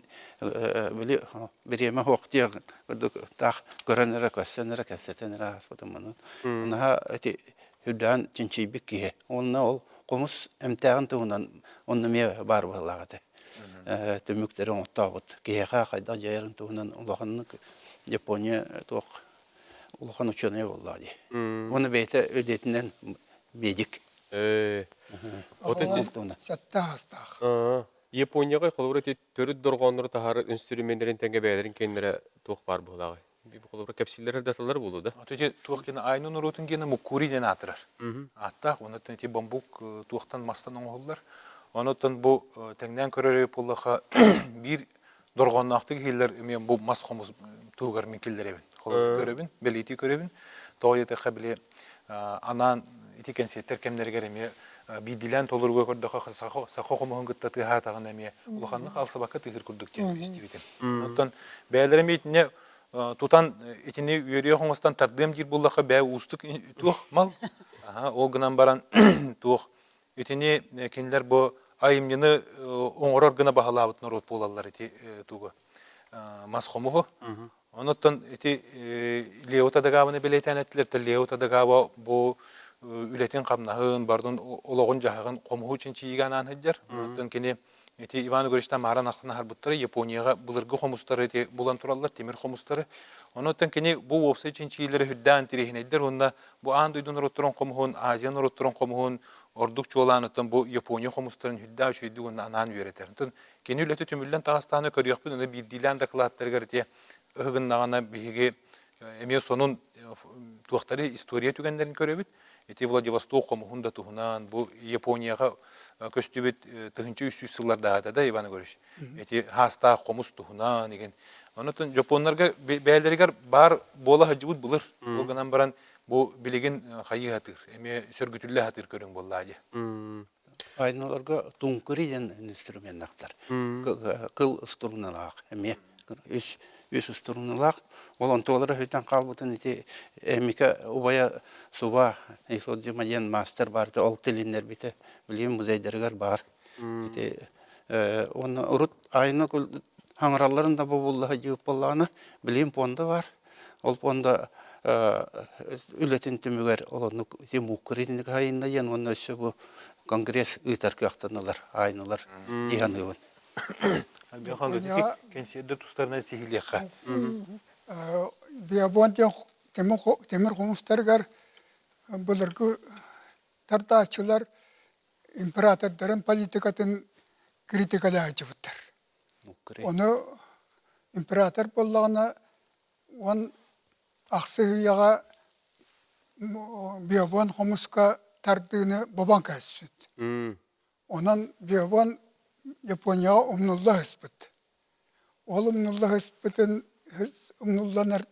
били бириэмэ суох диэх курдук таах көрөн эрэ, көрсөн эрэ, кэпсэтэн эрэ ааспытым онон. Наһаа ити үрдээн чинчийбит киһи. Уонна ол хомус эмтээҕин туһунан онно эмиэ баар быһыылаах этэ. Түмүктэри оҥортообут. Киһиэхэ хайдах дьайарын туһунан улаханнык Япония туох улахан учуонай буоллаҕа дии. Уонна бэйэтэ идэтинэн медик. Сэттэ аастаах. Японияҕа холобура ити төрүт дорҕооннору таһаарар инструменнэрин тэҥэ бэйэлэрин кэннэрэ туох баар быһыылааҕый? Холобура кэпсииллэр даталар буолуо да? Ити туох гена айну норуотун гена муккури диэн аатырар. Ааттаах, онон ити бамбук туохтан мастан оҥоһуллар. Онон бу тэҥнээн көрөр буоллахха биир дорҕоонноохтук иһиллэр эмиэ бу мас хомус туһугар мин киллэрэбин. Холобур көрөбүн, бэлиэтии көрөбүн. Тоҕо диэтэххэ били анаан ити кэнсиэттэр кэмнэригэр эмиэ биирдиилээн толорууга көрдөххө саха хомуһун кытта тыаһаатаҕына эмиэ улаханнык хаалсыбакка тыаһыыр курдук диэн истибитим. Оттон бэйэлэрэ эмиэ итиннэ тутан итини үөрүйэх оҥостон тардыам диир буоллахха бэйэ уустук туох мал. Ол гынан баран туох Итини кинилэр бу айымньыны оҥорор гына баһылаабыт норуот буолаллар ити тугу мас хомуһу. Онуттан ити Лео Тадагаваны бэлиэтээн эттилэр. Лео Тадагава бу үлэтин-хамнаһын, бардын олоҕун-дьаһаҕын хомуһу чинчийиигэ анаан сылдьар. Онуттан кини ити Иван Егоровичтан мааран ахтан аһарбыттара Японияҕа былыргы хомустары ити булан тураллар, тимир хомустары. Онуттан кини бу уопсай чинчийиилэри үрдээн интириэһинэйдэр уонна бу аан дойду норуоттарын хомуһун, Азия норуоттарын хомуһун ордук чуолаан оттон бу Япония хомустарын үрдээх үчүгэйдик уонна анаан үөрэтэр. Оттон кини үлэтэ түмүллэн таҕыстаҕына көрүөхпүт, уонна биирдиилээн дакылааттарыгар ити ыһыгыннаҕына биһиги эмиэ сонун туохтары история түгэннэрин көрөбүт. Ити Владивосток хомуһун да туһунан бу Японияҕа көстүбүт 1300 сыллардаата да Иван Егорович. Ити хаастаах хомус туһунан igen. Онон жапоннарга бэйэлэригэр баар буола сылдьыбыт былыр. Ол гынан баран бу билигин хайыы сатыыр, эмиэ сөргүтүллэ сатыыр көрүҥ буоллаа дии. Айналарга туҥкури диэн инструменнахтар. Кыл устуруналаах эмиэ үс үс устуруналаах. Ол онтуолара хүтэн хаалбытын ити эмика убайа Суба Исодзима диэн мастер баарта ол тилиннэрбитэ билигин музейдарыгар баар. Ити уонна урут айна хаҥыралларын да бобуллаһа дьиэп буоллаҕына билигин пуонда баар. Ол пуонда үлэтин түмүгэр ол оннук ити мууккуринник айынна диэн уонна өссө бу конгресс ыытар кыахтаналар, айналар дии саныыбын. Кэнсиэрдэр тустарынан сиһилиэххэ. Биобон диэн тимир хомустарыгар былыргы тардааччылар императордарын политикатын критикалааччыбыттар. Ону император буоллаҕына уон ахсыс үйэҕэ биобон хомуска тардыыны бобон кээспит. Онон биобон Японияҕа умнулла сыспыт. Ол умнулла сыспытын умнуллан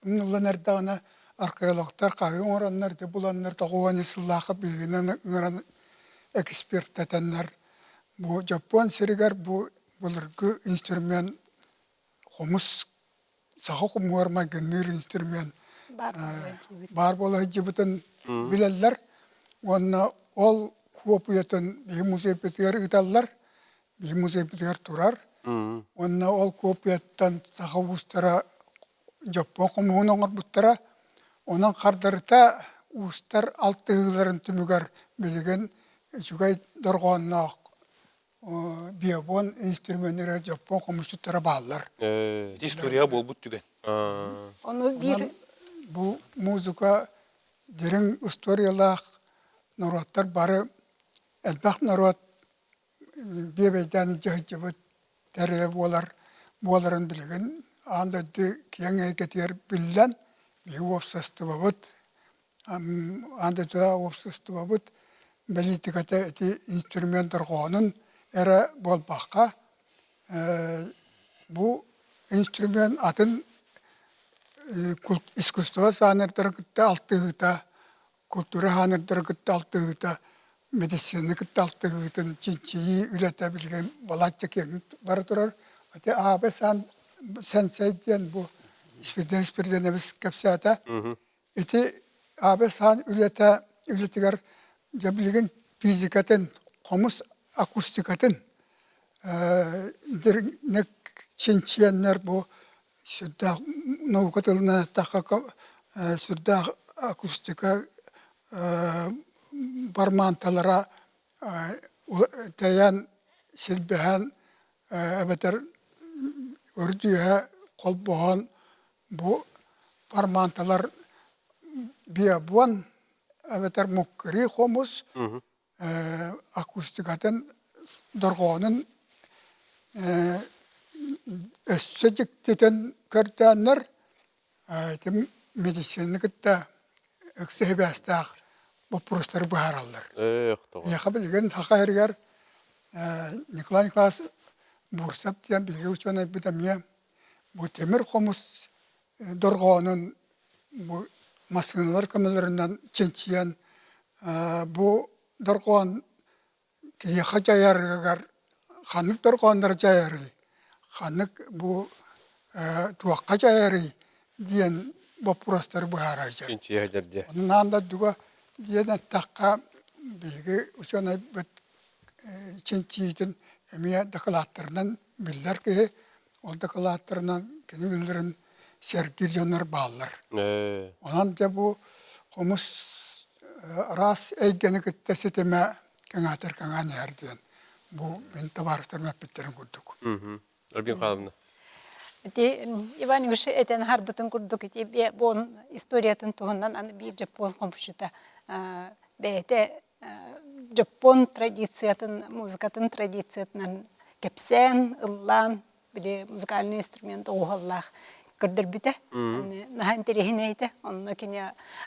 умнуллан эрдэҕинэ археологтар хаһыы оҥороннор ити буланнар тоҕуони сыллаахха биһигинэн ыҥыран экспертэтэннэр бу Дьоппуон сиригэр бу былыргы инструмент хомус саха хомуһугар майгынныыр инструмент баар буола сылдьыбытын билэллэр уонна ол куопуйатын биһи музейбытыгар ыыталлар биһи музейбытыгар турар уонна ол куопуйаттан саха уустара дьоппуон хомуһун оҥорбуттара онон хардарыта уустар алтыһыыларын түмүгэр билигин үчүгэй дорҕоонноох биобон инструменнара дьоппуон хомусчуттара бааллар. Ити история буолбут түгэн. Ону биир бу музыка дириҥ историялаах норуоттар бары элбэх норуот биэбэйдээн илдьэ сылдьыбыт тэрилэ буолар буоларын билигин аан дойду киэҥ эйгэтигэр биллэн биһиги уопсастыбабыт аан дойдуга уопсастыбабыт бэлиитикэтэ ити инструмент дорҕоонун эрэ буолбакка бу инструмент атын искусство жанрдарын кытта алтыһыыта култуура хаанырдары кытта алтыһыыта, медицинаны кытта алтыһыытын чинчийии үлэтэ билигин балачча киэҥник бара турар. Ити АБ Сенсей диэн бу Спиридон Спиридонович кэпсээтэ. Ити АБ Сан үлэтэ үлэтигэр дьэ билигин физикатын, хомус акустикатын дириҥник чинчийэннэр бу сүрдээх наука тылынан эттэххэ сүрдээх акустика бармаанталара тэйэн силбэһэн эбэтэр үрдүһэ холбоһон бу бармаанталар биобуон эбэтэр муккырыы хомус акустикатын дорҕоонун өссө дьиктитин көрдөөннөр ити медицинаны кытта ыкса сибээстээх боппуруостары быһаараллар. Эйиэхэ билигин Саха сиригэр Николай Николаевич Бурцев диэн биһиги учуонайбыт эмиэ бу тимир хомус дорҕоонун бу массыыналар көмөлөрүнэн чинчийэн бу дорҕоон киһиэхэ дьайарыгар ханнык дорҕооннор дьайарый, ханнык бу туохха дьайарый диэн боппуруостары быһаара сылдьар. Чинчийэ сылдьар дии. Онон аан дойдуга диэн эттэххэ, биһиги учуонайбыт чинчийиитин эмиэ дакылааттарынан биллэр киһи, ол дакылааттарынан кини үлэлэрин сэргиир дьоннор бааллар. Онон дьэ бу хомус араас эйгэни кытта ситимэ кэҥээтэр кэҥээн иһэр диэн бу мин табаарыстарым эппиттэрин курдук. Ольга Михайловна. Ити Иван Иванович этэн аһарбытын курдук ити бон историятын туһунан аны биир дьоппуон хомусчута бэйэтэ дьоппуон традициятын, музыкатын традициятынан кэпсээн, ыллаан, били музыкальный инструмент оҕуһаллаах көрдөрбүтэ. Наһаа интэриэһинэй этэ. Онно кини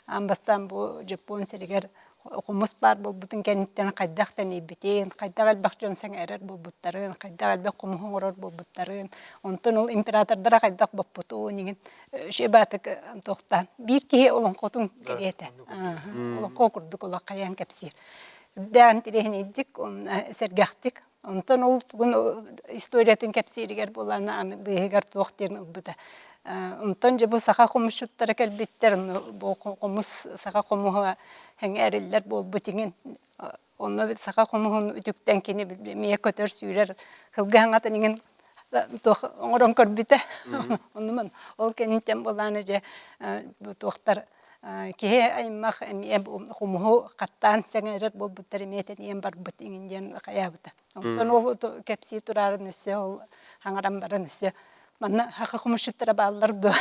аан бастаан бу дьоппуон сиригэр хомус баар буолбутун кэнниттэн хайдах тэнийбитин, хайдах элбэх дьон сэҥээрэр буолбуттарын, хайдах элбэх хомуһу оҥорор буолбуттарын, онтон ол императордара хайдах боппутун иҥин үчүгэй баатык туохтаан биир киһи олоҥхотун кэриэтэ олоҥхо курдук олох хайаан кэпсиир. Үрдээх интириэһинэйдик, сэргэхтик. Онтон ол тугун историятын кэпсииригэр буолан аны быыһыгар туох диэн ылбыта. Онтон дьэ бу саха хомусчуттара кэлбиттэр, бу хомус саха хомуһа сэҥээриллэр буолбут иҥин. Онно саха хомуһун үтүктэн кини эмиэ көтөр-сүүрэр сылгы хаҥатын иҥин туох оҥорон көрбүтэ. Оннуман ол кэнниттэн буолааны дьэ бу туохтар киһи аймах эмиэ хомуһу хаттаан сэҥээрэр буолбуттар эмиэ тэнийэн барбыт иҥин диэн хайаабыта. Онтон ол кэпсии тураарын өссө ол хаҥаран баран өссө манна саха хомусчуттара бааллар дуо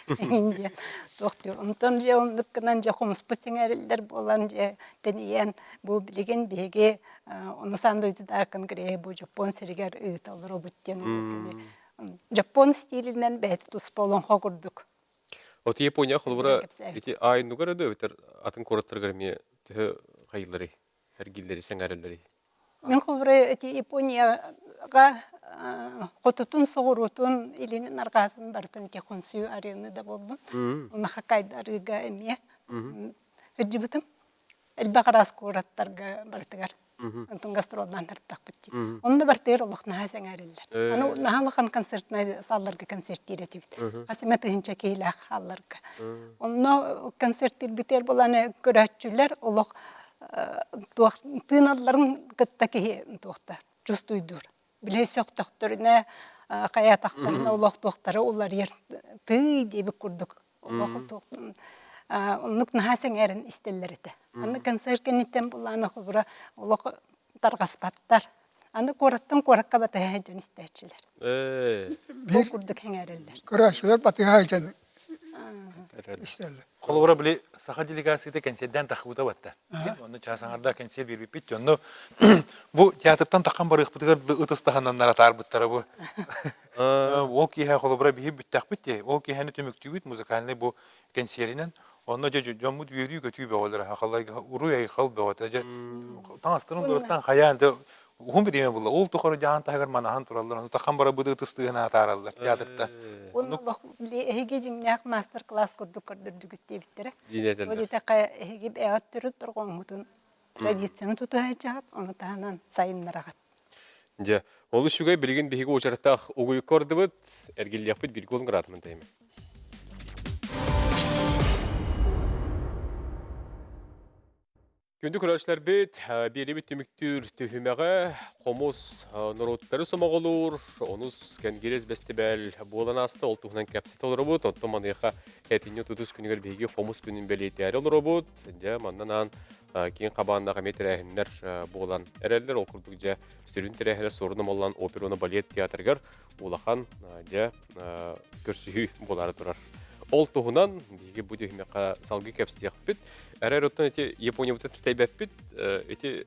иҥин диэн туох диир. Онтон дьэ оннук гынан дьэ хомуспут сэҥээриллэр буолан дьэ тэнийэн бу билигин биһиги онус аан дойдутааҕы конгреһы бу Дьоппуон сиригэр ыыта олоробут диэн Дьоппуон стилинэн бэйэтэ туспа олоҥхо курдук От Япония холобура ити аайыннугар да эбэтэр атын куораттарыгар эмиэ төһө хайыыларый, эргиллэри, сэҥээрэллэрий? Мин холобура ити Японияҕа хотутун, соҕуруутун, илинин, арҕаатын барытын ити Хонсю арыыны да буоллун, уонна Хоккайдо арыыга эмиэ сылдьыбытым. Элбэх араас куораттарга барытыгар онтон гастроллаан тардахпыт дии. Онно бартыгар олох наһаа сэҥээриллэр. Аны наһаа улахан концертнай саалларга концерттиир этибит. Хас эмэ тыһыынча киһилээх хаалларга. Онно концерттиирбитигэр буолан көрөөччүлэр олох туох тыыналларын кытта киһи туохта чувствуйдуур. Били сөхтөхтөрүнэ хайаатахтарына олох туохтара уларыйар тыый диэбит курдук Оннук наһаа сэҥээрэн истэллэр этэ. Аны концерт кэнниттэн булаана холобура олох тарҕаспаттар. Аны куораттан куоракка батыһа сылдьан истээччилэр. Ол курдук сэҥээрэллэр. Көрөөччүлэр батыһа сылдьан истэллэр. Холобура, били саха делегацията кэнсиэрдээн таххыбыта батта. Онно чаас аҥардаах кэнсиэр биэрбиппит. Онно бу театртан таххан барыахпытыгар ытыс таһынан атаарбыттара бу. Ол киэһэ холобура биһи бүттэхпит дии. Ол киэһэни түмүктүүбүт музыкальнай бу кэнсиэринэн. Онно дьэ дьоммут үөрүү-көтүү бөҕөлөрө хахалайга уруй-айхал бөҕөтө дьэ таҥастарын дураттан хайаан дьэ уһун бириэмэ буолла. Ол тухары дьаһан таһыгар манаһан тураллар. Ону тахан барабыт ытыс тыаһын атаараллар театртан. Онно эһиги дьиҥнээх мастер-класс курдук көрдөрдүгүт диэбиттэрэ. Ол диэтэххэ эһиги бэйэҕит төрүт торҕоҥҥутун традицияны тутуһа ону таһынан сайыннараҕыт. Дьэ, ол үчүгэй билигин биһиги уочараттаах угуйукка ордубут, эргиллиэхпит бииргэ уолун граатымын тэйимэ. Күндү көрөөччүлэрбит, биэриибит түмүктүүр түһүмэҕэ хомус норуоттары сомоҕолуур онус кэнгириэс бэстибээл буолан ааста. Ол туһунан кэпсэтэ олоробут. Оттон маныаха этинньи тутус күнүгэр биһиги хомус күнүн бэлиэтээри олоробут. Дьэ, манна анаан киэҥ хабааннаах эмиэ тэрээһиннэр буолан эрэллэр. Ол курдук дьэ сүрүн тэрээһинэ Суорун Омоллоон опера уонна балет театрыгар улахан дьэ көрсүһүү буолаары турар. Ол туһунан биһиги бу түһүмэххэ салгыы кэпсиэхпит. Эрэр оттон ити Япониябытын тэйбэппит. Ити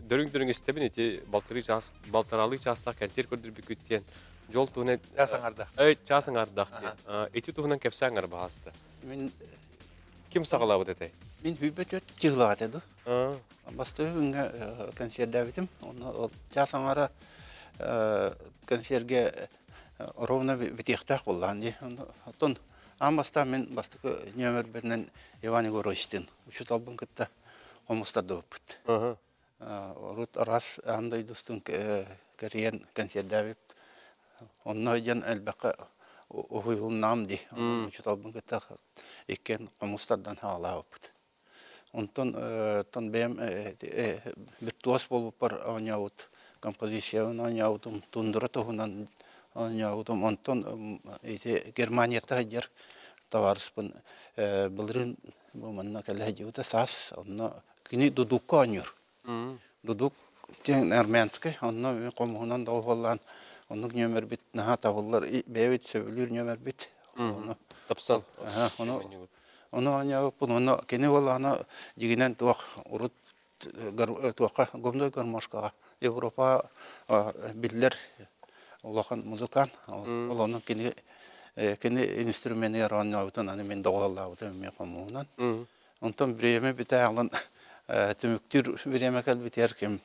дөрүҥ-дөрүҥ истэбин ити балтарыы чаас балтараалыы чаастаах кэнсиэр көрдөрбүккүт диэн дьол туһунан чаас аҥардах. Чаас аҥардах диэн. Ити туһунан кэпсээҥ баһаста. Мин Ким саҕалаабыт этэй? Мин 24 чыһылаах этэ дуу. Бастакы күҥҥэ консервдээбитим. Онно ол чаас аҥара консервгэ ровно бүтүөхтээх буоллаҕын дии. Оттон аан бастаан мин бастакы нүөмэрбинэн Иван Егоровичтыын учууталбын кытта хомустардыбыппыт. Урут араас аан дойду устун кэрийэн кэнсиэрдээбит. Онно дьон элбэххэ уһуйулуннаҕым дии. Учууталбын кытта иккиэн хомус тардан хаалаабыппыт. Онтон оттон бэйэм виртуоз буолбуппар оонньообут композициябын оонньообутум, тундра туһунан оонньообутум. Онтон ити Германияттан сылдьар табаарыспын былырыын бу манна кэлэ сылдьыбыта саас онно Кини дудукка оонньуур. Дудук диэн армянскай, онно хомуһунан доҕуһуоллаан оннук нүөмэрбит наһаа табыллар, бэйэбит сөбүлүүр нүөмэрбит. Ону Тапсал. Ону ону оонньообуппун, ону кини буоллаҕына дьигинэн туох урут туохха губной гармошкаҕа Европа биллэр улахан музыкант. Ол ону кини кини инструменыгар оонньообутун аны мин доҕуһуоллаабытым эмиэ хомуһунан. Онтон бириэмэ бүтээҕин түмүктүүр бириэмэ кэлбитигэр ким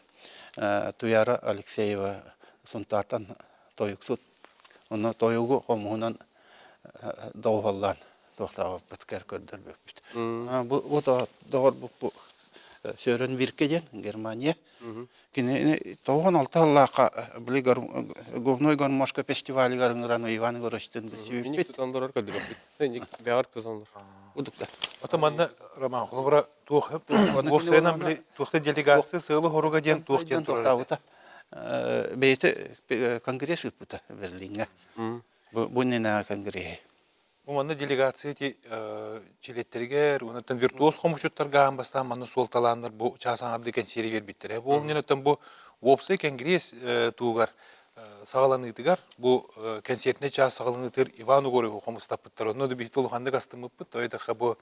Туяра Алексеева Сунтаартан тойуксут онно тойугу хомуһунан доҕуһуоллаан туохтаабыппыт көрдөрбүппүт. Бу доҕорбут бу. Сөрен Вирке диэн Германия. Кинини 96 сыллаахха били Губной гармошка фестивалыгар ыҥыран Иван Егоровичтыын билсибиппит. Тутан олорор көрдөрөппүт. Бэҕэр тутан олорор. Удукта. Ата манна Роман холобура туох уопсайынан били туохта делегация сыалы хоруга диэн туох диэн турар. Бэйэтэ конгресс ыыппыта Берлиҥҥэ. Бу иннинээҕи конгреһи. Бу манна делегация ити чилиэттэригэр, онтон виртуоз хомусчуттарга аан бастаан манна суолталааннар бу чаас аҥардыы кэнсиэри биэрбиттэрэ. Бу ол бу уопсай кэнгириэс туһугар саҕаланыытыгар бу кэнсиэртинэй чаас саҕаланыытыгар Иван Угореву хомустаппыттар. Онно да биһиги улаханнык астыммыппыт. Тоҕо бу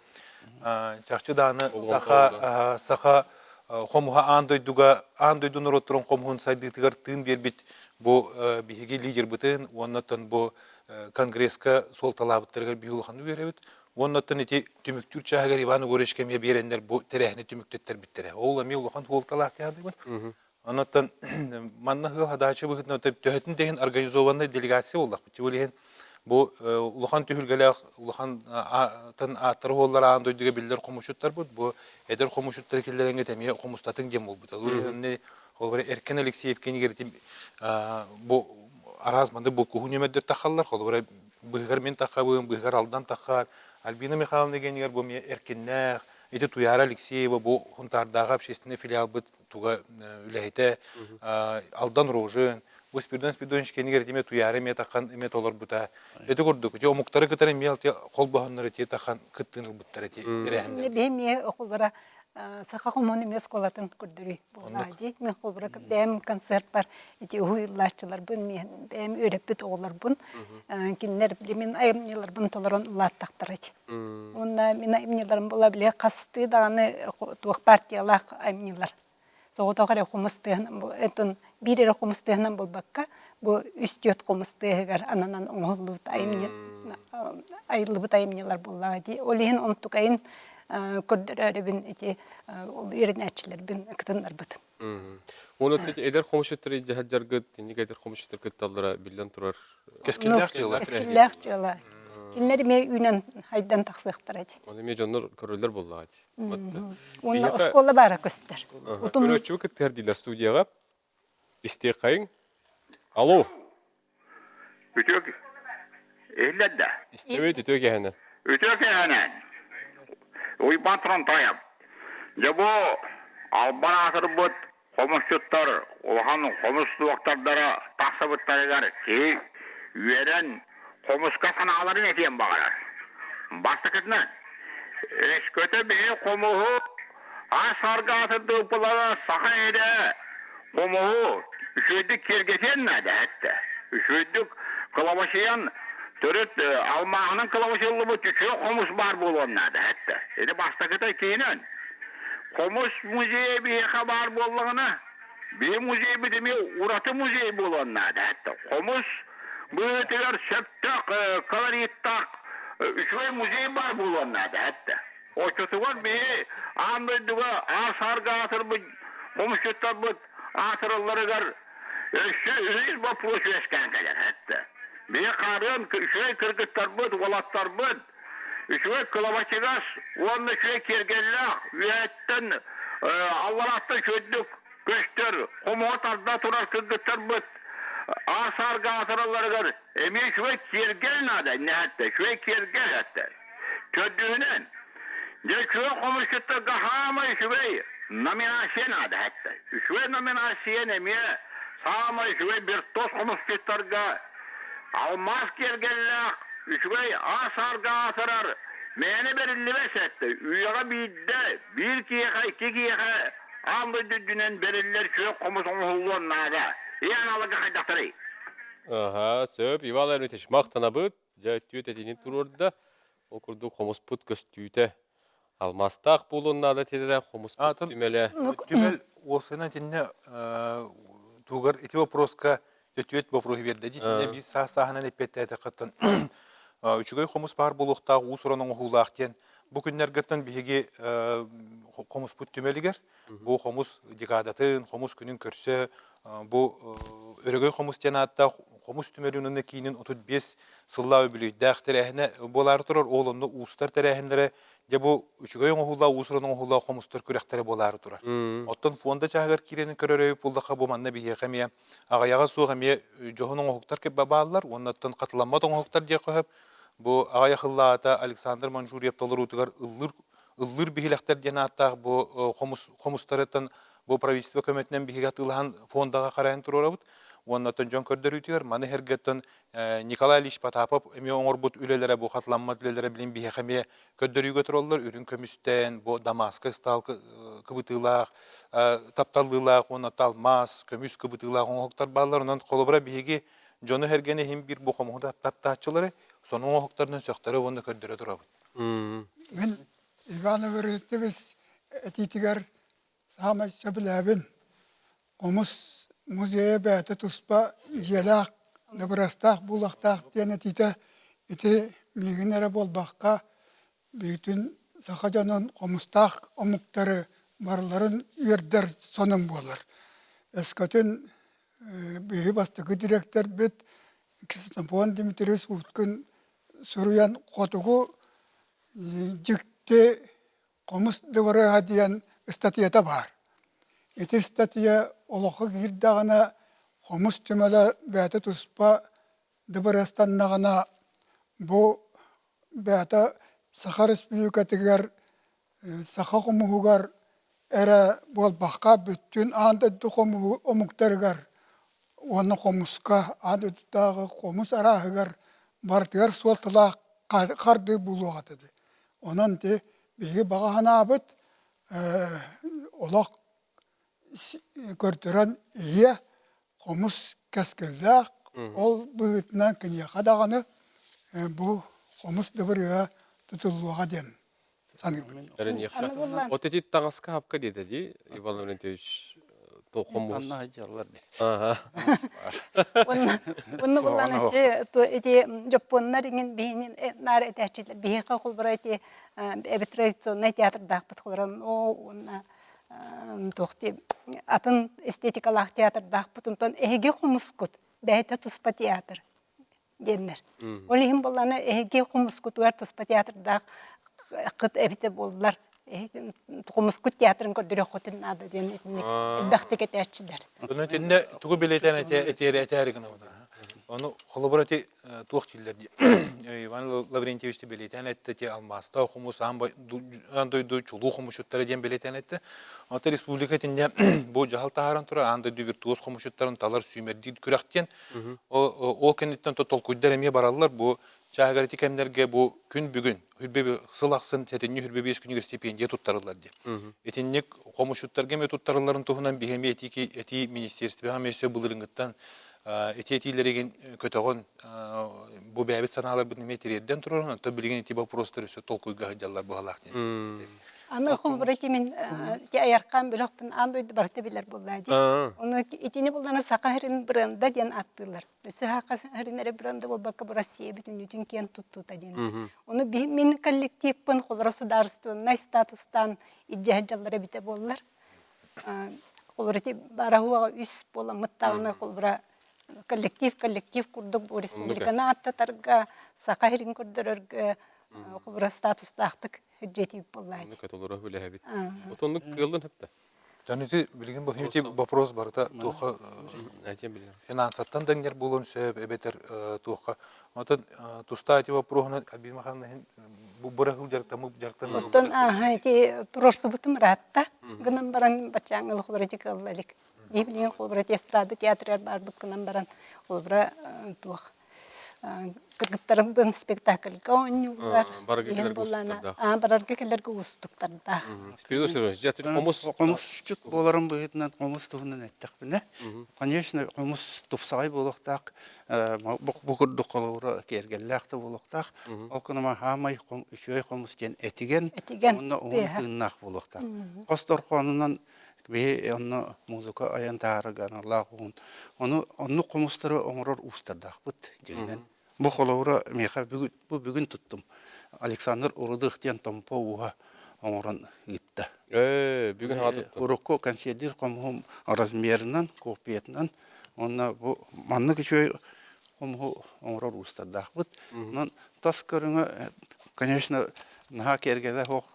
чахчы дааны саха саха хомуһа аан дойдуга аан дойду норуоттарын хомуһун сайдыытыгар тыын биэрбит бу биһиги лидербытын уонна бу Конгресска суолталаабыттарыгар биһи улаханнык үөрэбит. Уонна оттон ити түмүктүүр чааһыгар Иван Егоровичка эмиэ биэрэннэр бу тэрээһини түмүктэттэрбиттэрэ. Ол эмиэ улахан суолталаах диэн Онон манна ыал хадаачы быһыытынан төһөтүн да иһин организованнай делегация буоллахпыт. Ол иһин бу улахан түһүлгэлээх улахан ааттары уоллар аан дойдуга биллэр хомусчуттарбыт. Бу эдэр хомусчуттары киллэрэҥҥит эмиэ хомустатыҥ диэн буолбута. Ол иһин холобура Эркен Алексеев кинигэр бу араас маннык булкуһуу нүөмэрдэр тахаллар. Холобура быһыгар мин тахабын, быһыгар Алдан тахар. Альбина Михайловна генигэр бу эмиэ эркиннээх, ити Туяра Алексеева бу Хунтаардааҕы общественный филиалбыт туга үлэһитэ Алдан Рожин, бу Спиридон Спиридонович кэннигэр эмиэ Туяра эмиэ тахан эмиэ толорбута. Ити курдук, ити омуктары кытары эмиэ холбоһоннор ити тахан кыттыын ылбыттар ити тэрээһиннэр. Биһи оҕолоро саха хомуһун эмиэ оскуолатын көрдөрүү буолла дии. Мин холбура бэйэм концерт бар ити уһуйуллааччыларбын, бэйэм үөрэппит оҕолорбун, кинилэр мин айымньыларбын толорон улааттахтара ити. Уонна мин айымньыларым була били хастыы даҕаны туох партиялаах айымньылар. Соҕотох эрэ хомус тыаһынан этон биир эрэ хомус тыаһынан буолбакка, бу үс-түөрт хомус тыаһыгар ананан оҥоһуллубут айымньы айыллыбыт айымньылар буоллаҕа дии. Ол иһин онтукайын көрдөрөөрүбүн ити ол үөрэнээччилэрбин кытыннарбытым. Уонна эдэр хомусчуттары дьаһалдьаргыт, инник эдэр хомусчуттар кытталлара биллэн турар. Кэскиллээх дьыала. Кэскиллээх дьыала. Кинилэр эмиэ үүнэн хайдан тахсыахтара ди. Оны эмиэ дьоннор көрөллөр буоллаҕа ди. Уонна оскуола баара көстөр. Көрөөччү кыттыһар дииллэр студияҕа. Истиэххэйиҥ. Алло. Үтүө иһиллэр да? Истэбит үтүө киэһэнэн. Үтүө киэһэнэн. Уйбаан Тронтоев. Дьэ бу албан аатырбыт хомусчуттар улахан хомус дуоктардара тахсыбыттарыгар киһи үөрэн хомуска санааларын этиэн баҕарар. Бастакытынан, өскөтө биһи хомуһу ас аргаатырдыыппылара саха эрэ хомуһу үчүгэйдик киэргэтиэн наада эттэ. Үчүгэйдик кылабачыйан төрүт алмааһынан кылабачыллыбыт үчүгэй хомус баар буолуон наада эттэ. Ити бастакыта иккиһинэн хомус музейа биһиэхэ баар буоллаҕына биһи музейбыт эмиэ ураты музей буолуон наада эттэ. Хомус быһыытыгар сөптөөх колориттаах үчүгэй музей баар буолуон наада эттэ. Оччотугар биһи аан дойдуга аар-саарга аатырбыт хомусчуттарбыт аатыралларыгар өссө үһүс боппуруос үөскээн кэлэр эттэ. Биһи хаарыан үчүгэй кыргыттарбыт, уолаттарбыт үчүгэй кылабачыгас уонна үчүгэй киэргэллээх үөһэттэн алларааттан үчүгэйдик көстөр хомуһа тарда турар кыргыттарбыт аар-саарга аатыралларыгар эмиэ үчүгэй киэргэл наада иннэһэттэ үчүгэй киэргэл эттэ. Төрдүһүнэн, дьэ үчүгэй хомусчуттарга саамай үчүгэй номинация наада эттэ. Үчүгэй номинацияны эмиэ саамай үчүгэй виртуоз хомусчуттарга алмаас киэргэллээх үчүгэй аас-аарга аатырар мээнэ бэриллибэт эттэ. Үйэҕэ биирдэ биир киһиэхэ, икки киһиэхэ аан дойду үрдүнэн бэриллэр үчүгэй хомус оҥоһуллуон наада. Ийэ аналыга хайдахтарый? Аха, сөп. Иван Леонидович, махтанабыт. Дьэ, түөт этиини туруорда. Ол курдук хомуспут көстүүтэ алмаастаах буолуон наада этилэрэ хомуспут түмэлэ. Түмэл уопсайынан итиннэ тугар ити вопроска түөт вопроһу биэрдэ. Итиннэ биир саас сааһынан эппиэттээтэххиттэн үчүгэй хомус баар буолуохтаах уус-уран оҥоһуулаах диэн бу күннэргэттэн биһиги хомуспут түмэлигэр бу хомус декадатын, хомус күнүн көрсө бу Өрөгөй хомус диэн ааттаах хомус түмэлин уонна киинин 35 сыллаах үбүлүөйдээх тэрээһинэ буолаары турар. Ол онно уустар тэрээһиннэрэ Дьэ бу үчүгэй оҥоһуулаах, уус-уран оҥоһуулаах хомустар күрэхтэрэ буолаары турар. Оттон фонда чааһыгар киирэн көрөр эбит буоллахха, бу манна биһиэхэ эмиэ аҕыйаҕа суох эмиэ дьоһун оҥоһуктар бааллар уонна оттон хатыламмат оҥоһуктар диэххэ сөп. Бу аҕыйах ыллаата Александр Манчжуриев толоруутугар ыллыыр ыллыыр биһилэхтэр диэн ааттаах бу хомус хомустарыттан бу правительство көмөтүнэн биһиги атыылаһан фондаҕа харайан туруорабыт. Уонна оттон дьон көрдөрүүтүгэр маны сэргэттэн Николай Ильич Потапов эмиэ оҥорбут үлэлэрэ бу хатыламмат үлэлэрэ билин биһиэхэ эмиэ көрдөрүүгэ тураллар. Үрүҥ көмүстэн, бу Дамаска ыстаал кыбытыылаах, тапталлыылаах уонна алмаас, көмүс кыбытыылаах оҥоһуктар бааллар. Онон холобура биһиги дьону-сэргэни иһин биир бу хомуһу таптааччылары сонун оҥоһуктарынан сөхтөрө уонна көрдөрө турабыт. Мин Иван Иванович этиитигэр Саамай сөбүлээбин хомус музейа бэйэтэ туспа дьиэлээх, дыбарыастаах буолуохтаах диэн этиитэ ити миигин эрэ буолбакка, бүтүн саха дьонун хомустаах омуктары барыларын үөрдэр сонун буолар. Өскөтүн биһиги бастакы дириэктэрбит Ксенофонт Дмитриевич Уткин суруйан хотугу дьикти Хомус дыбарыаһа диэн ыстатыйата баар. Ити ыстатыйа олоххо киирдэҕинэ, хомус түмэлэ бэйэтэ туспа дыбарыастаннаҕына, бу бэйэтэ Саха Республикатыгар саха хомуһугар эрэ буолбакка, бүттүүн аан дойду омуктарыгар уонна хомуска аан дойдутааҕы хомус арааһыгар барытыгар суолталаах хардыы буолуох этэ дии. Онон ити биһиги баҕа санаабыт олох көрдөрөн иһиэ, хомус кэскиллээх, ол быһыытынан киниэхэ даҕаны бу хомус дыбырыга тутуллуоҕа диэн саныыбын. Эрэниэххэ. Вот эти таҥаска хапка диэтэ дии, Иван Лаврентьевич хомус. Анна дьаллар дии. Онно буллан эти дьоппуоннар иҥин биһини наар этээччилэр биһиэхэ холборо эти эбит традиционнай театрдаахпыт холорон оо уонна туох атын эстетикалаах театрдаахпыт онтон эһиги хомускут бэйэтэ туспа театр диэннэр. Ол иһин буоллаҕына эһиги хомускутугар туспа театрдаах кыт эбитэ буоллар хомускут театрын көрдөрүөххүтүн наада диэн итинник элбэхтик этээччилэр. Ону итиннэ тугу билэтэн этээри этээри гынабын. Ону холобура ити туох дииллэр дии. Иван Лаврентьевич бэлиэтээн эттэ ти алмаастаах хомус аан дойду чулуу хомусчуттара диэн бэлиэтээн эттэ. Онто республика итиннэ бу дьаһал таһааран турар аан дойду виртуоз хомусчуттарын талар сүүмэрдиир күрэх диэн Ол кэнниттэн толкуйдар эмиэ бараллар. Бу чааһыгар ити кэмнэргэ бу күн бүгүн сыл ахсын сэтинньи 25 күнүгэр стипендия туттарыллар диэн. Итинник хомусчуттарга эмиэ туттарылларын туһунан биһи эмиэ этии министерствоҕа эмиэ өссө былырыыҥҥыттан ити этиилэригин көтөҕөн бу бэйэбит санааларбытын эмиэ тириэрдэн турар, онтон билигин ити вопростар өссө толкуйга сылдьаллар быһалаах диэн. Аны холобура ити мин ити айаркаан бөлөхпүн аан дойду барыта билэр буоллаа дии. Ону итини буллана Саха сирин бренда диэн ааттыыллар. Өссө Саха сирин эрэ бренда буолбакка бу Россия бүтүннүүтүн киэн туттуута диэн. Ону мин коллективпын холобура судаарыстыбаннай статустаан илдьэ сылдьаллар эбитэ буоллар. Холобура ити бараһуоҕа үс буоламмыттаҕына холобура коллектив коллектив курдук бу республиканы ааттатарга, Саха сирин көрдөрөргө холобура статустаахтык дьиэтийбит буоллаа Оннук толору үлэһэбит. Отоннук кыаллын хапта. Дьон ити билигин бу ити вопрос барыта туохха финансаттан дэҥнэр буолуон сөп эбэтэр туохха Отон тустаах ити вопроһунан Альбина Михайловна бу бырахыл дьарыктаммыт дьарыктанар Оттон ааһа ити туруорсубутум ыраатта. Гынан баран баччааҥҥы холобура ити кыалла илик. Дии билигин холобура эстрада театрыгар барбыт гынан баран холобура туох кыргыттарым спектакльга оонньууллар. Барарга кэлэргэ уустуктардаах. Барарга кэлэргэ уустуктардаах. Спиридон Сергеевич, дьэ хомус Хомусчут буоларым быһыытынан хомус туһунан эттэхпинэ, конечно, хомус тупсаҕай буолуохтаах, бу курдук холобура киэргэллээх да буолуохтаах. Ол гынан хаамай үчүгэй хомус диэн этигэн уонна уһун тыыннаах буолуохтаах. Хос дорҕоонунан Биһи онно музыка айан таһаарарга аналлаах уһун. Ону оннук хомустары оҥорор уустардаахпыт дьиҥинэн. Бу холобура миэхэ бүгүн, бу бүгүн туттум. Александр Урудых диэн Томпо ууһа оҥорон ыытта. Ээ, бүгүн хаҕа туттум. Урукку консервир хомуһум размерынан, копиятынан уонна бу маннык үчүгэй хомуһу оҥорор уустардаахпыт. Онон тас көрүҥэ, конечно, Наһаа киэргэлэ суох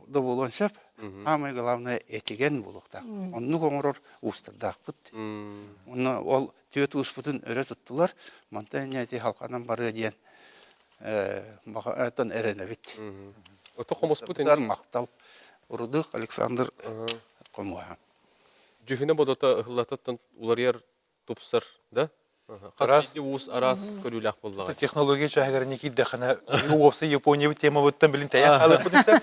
да буолуон сөп. Самое главное этигэн буолуохтаах. Оннук оҥорор уустардаахпыт. Онно ол түөрт ууспутун өрө туттулар. Мантан инньэ ити халҕанан барыа диэн баҕаттан эрэнэбит. Ото хомуспут махтал. Урудук Александр Хомуһа. Дьүһүнэ бодото ыһыллатыттан уларыйар тупсар да? Хас биирдии уус араас көрүүлээх буоллаҕа. Технология чааһыгар не киирдэххинэ, уопсай Япониябыт темабыттан билин тэйэн хаалыахпыт сөп.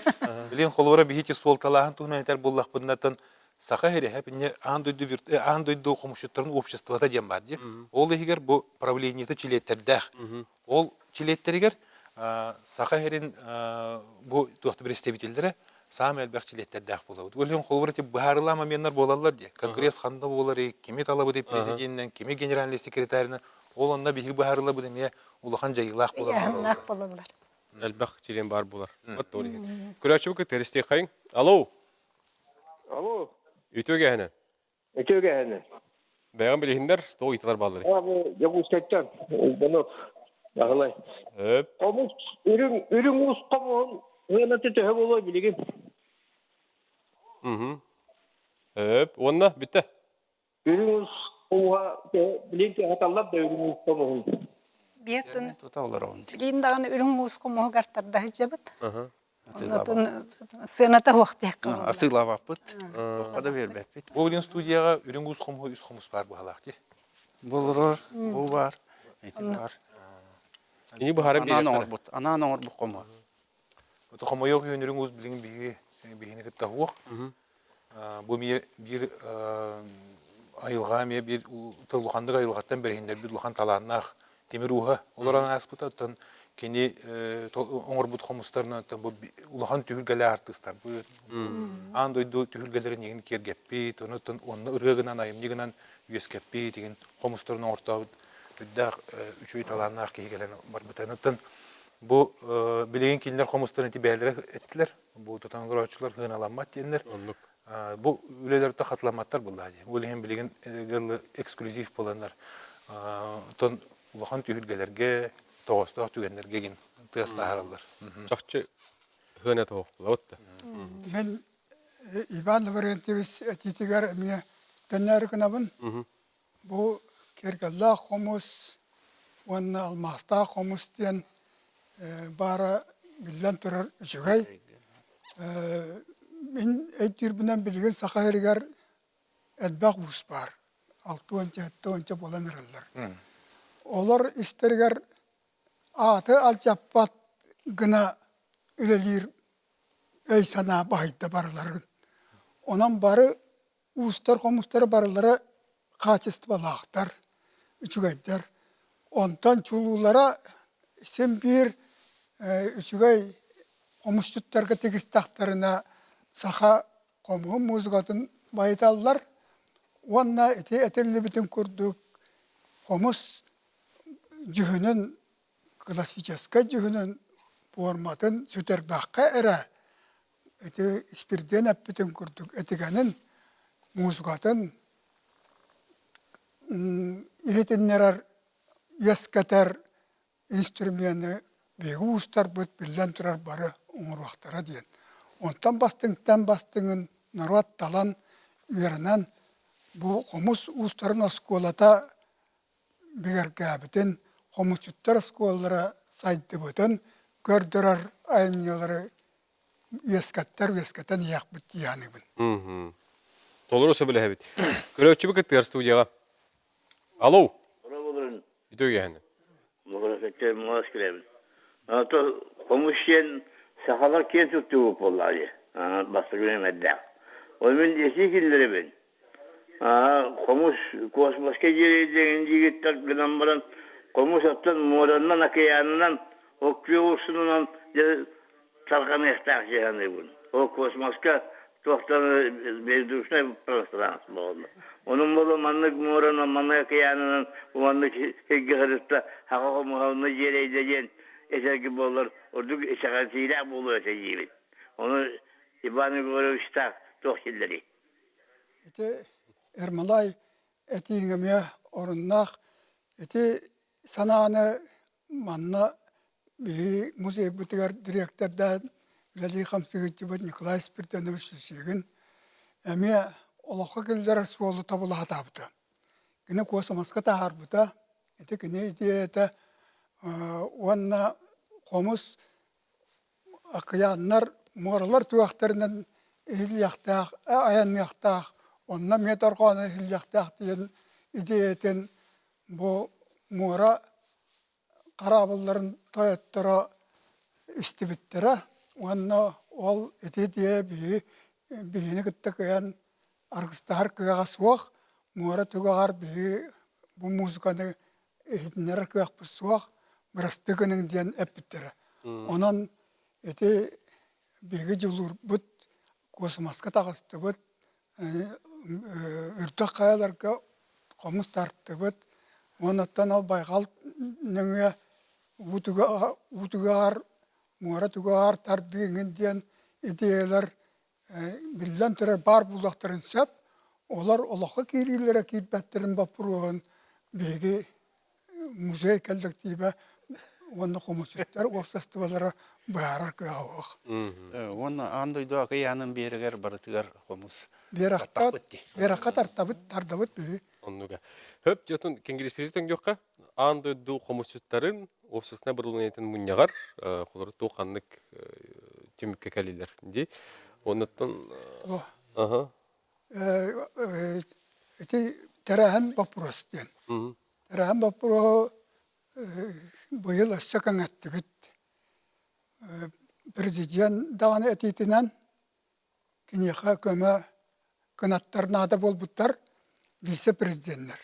Билин холобура биһи суолталааһын туһунан этэр буоллахпытынаттан Саха сирэһэ бинне аан дойду аан дойду хомусчуттарын обществота диэн баар дии. Ол иһигэр бу правлениета чилиэттэрдээх. Ол чилиэттэригэр Саха сирин бу туохта представителлэрэ саамай элбэх чилиэттэрдээх буолабыт. Ол иһин холобура ити быһаарылаах моменнар буолаллар дии. Конгресс ханна буоларый, кими талабытый президенинэн, кими генеральный секретарынан, ол онно биһиги быһаарыллабыт эмиэ улахан дьайыылаах буолар. Буолаллар. Элбэх чилиэн баар буолар. Вот ол иһин. Көрөөччүбүт кытта истиэххэйиҥ. Алло. Алло. Үтүө кээһинэн. Үтүө кээһинэн. Бэйэҕин билиһиннэр, тоҕо ыйыталар баалларый? Дьокуускайтан Иванов Баһылай. Өп. Хомус үрүҥ үрүҥ уус хомуһун сыаната төһө буолуой билигин? Мм. Өп. Уонна бүттэ. Үрүҥ уус хомуһа билигин кыһаталлар да үрүҥ уус хомуһун. Биэтин тута олоробун. Билигин даҕаны үрүҥ уус хомуһугар тарда сылдьабыт. Сыаната суох диэххэ Атыылаабаппыт. Туохха да биэрбэппит. Бу билин студияҕа үрүҥ уус хомуһу үс хомус баар быһалаах дии. Болорор, бу баар, ити баар. Ини быһааран Анаан оҥорбут, анаан оҥорбут хомуһа. Ото хомойуох үһүн үрүҥ уус билигин биһиги биһини кытта суох. Бу эмиэ биир айылҕа эмиэ биир улаханнык айылҕаттан бэриһиннэрбит улахан талааннаах тимир ууһа олорон ааспыта. Оттон кини оҥорбут хомустарынан бу улахан түһүлгэлээх артыыстарбыт, аан дойду түһүлгэлэрин игин киэргэппит, онуттан онно ырыа гынан, айымньы гынан үөскэппит, игин хомустарын оҥортообут үрдээх үчүгэй талааннаах киһи кэлэн барбыта. Онуттан бу билигин кинилэр хомустарын ити бэйэлэрэ эттилэр. Бу тутан олорооччулар сыаналаммат диэннэр. Оннук. Бу үлэлэртэ хатыламматтар буоллаа дии. Ол иһин билигин эксклюзив буоланнар оттон улахан түһүлгэлэргэ, тоҕоостоох түгэннэргэ гин тыас таһаараллар. Чахчы сыана тоҕохтулабыт да. Мин Иван Лаврентьевич этиитигэр эмиэ төннөөрү гынабын. Бу киэргэллээх хомус уонна алмаастаах хомус диэн баара биллэн турар үчүгэй. Мин өйдүүрбүнэн билигин Саха сиригэр элбэх уус баар. Алта уонча, 70 буолан эрэллэр. Олор истэригэр ааты алдьаппат гына үлэлиир өй-санаа баһыйда барыларын. Онон бары уустар хомустара барылара хаачыстыбалаахтар, үчүгэйдэр. Онтон чулуулара син биир үчүгэй хомусчуттарга тигистэхтэринэ саха хомуһун музыкатын байыталлар уонна ити этиллибитин курдук хомус дьүһүнүн классическай дьүһүнүн пуорматын сүтэрбэххэ эрэ ити Испирдиэн эппитин курдук этигэнин музыкатын иһитиннэрэр үөскэтэр инструмены биһиги уустарбыт биллэн турар бары оҥоруохтара диэн. Онтон бастыҥтан бастыҥын норуот талан үөрэнэн бу хомус уустарын оскуолата бигэргээбитин, хомусчуттар оскуолалара сайдыбытын көрдөрөр айымньылары үөскэттэр үөскэтэн иһиэхпит дии саныыбын. Толору сөбүлэһэбит. Көрөөччүбүт кыттыгар студияҕа. Алло. Үтүө киэһэни. Хомус диэн сахалар киэн туттубут буоллаҕа дии. Бастакы нүөмэрдээх. Ол мин этии киллэрэбин. Хомус космоска диэри диигиттэр гынан баран хомус оттон муоранан, океанынан, ол күөх урсунунан дьэ тарҕаныахтаах дии саныыбын. Ол космоска туохтан бездушное пространство буолла. Онон буолла маннык муоранан, маннык океанынан, маннык сиргэ сырытта саха хомуһа онно дьиэрэйдэ диэн этэргэ буоллар ордук итэҕэтиилээх буолуо этэ диибин. Ону Иван Егоровичтаах туох дииллэрий? Ити Ермолай этииҥ эмиэ оруннаах. Ити санааны манна биһиги музейбытыгар дириэктэрдээн үлэлии-хамсыы сылдьыбыт Николай Спиридонович Шишигин эмиэ олоххо киллэрэр суолу тобула сатаабыта. Кини куосумаска таһаарбыта, ити кини идиэйэтэ уонна хомус акыйааннар, муоралар түгэхтэринэн иһиллиэхтээх, айанныахтаах, онно эмиэ дорҕооно иһиллиэхтээх диэн идиэйэтин бу муора хараабылларын тойотторо истибиттэрэ уонна ол ити идиэйэ биһи биһини кытта кыайан аргыстаһар кыаҕа суох, муора түгэҕэр биһи бу музыканы иһитиннэрэр кыахпыт суох, бырастыы гыныҥ диэн эппиттэрэ. Онон ити биһиги дьулуурбут космоска таҕыстыбыт, үрдүк хайаларга хомус тартыбыт, уонна ол байҕал нөҥүө уу түгэҕэр, муора түгэҕэр тардыы эҥин диэн идеялар биллэн турар баар буолуохтарын сөп. Олор олоххо киириилэрэ киирбэттэрин боппуруоһун биһиги музей коллектива уонна хомусчуттар уопсастыбалара быһаарар кыаҕа суох. Уонна аан дойду акыйаанын биэрэгэр барытыгар хомус тартахпыт дии. Биэрэххэ тартабыт, тардабыт биһи. Оннуга. Хөп дьотун кэнгириспити төҥдүөххэ аан дойду хомусчуттарын уопсастыбаннай бырылыанньатын мунньаҕар холору туох ханнык түмүккэ кэлилэр дии. Оннуттан аха Ити тэрээһин боппуруос диэн. Тэрээһин боппуруоһу быйыл өссө кэҥэттибит. Президент даҕаны этиитинэн киниэхэ көмө кынаттар наада буолбуттар вице-президеннэр.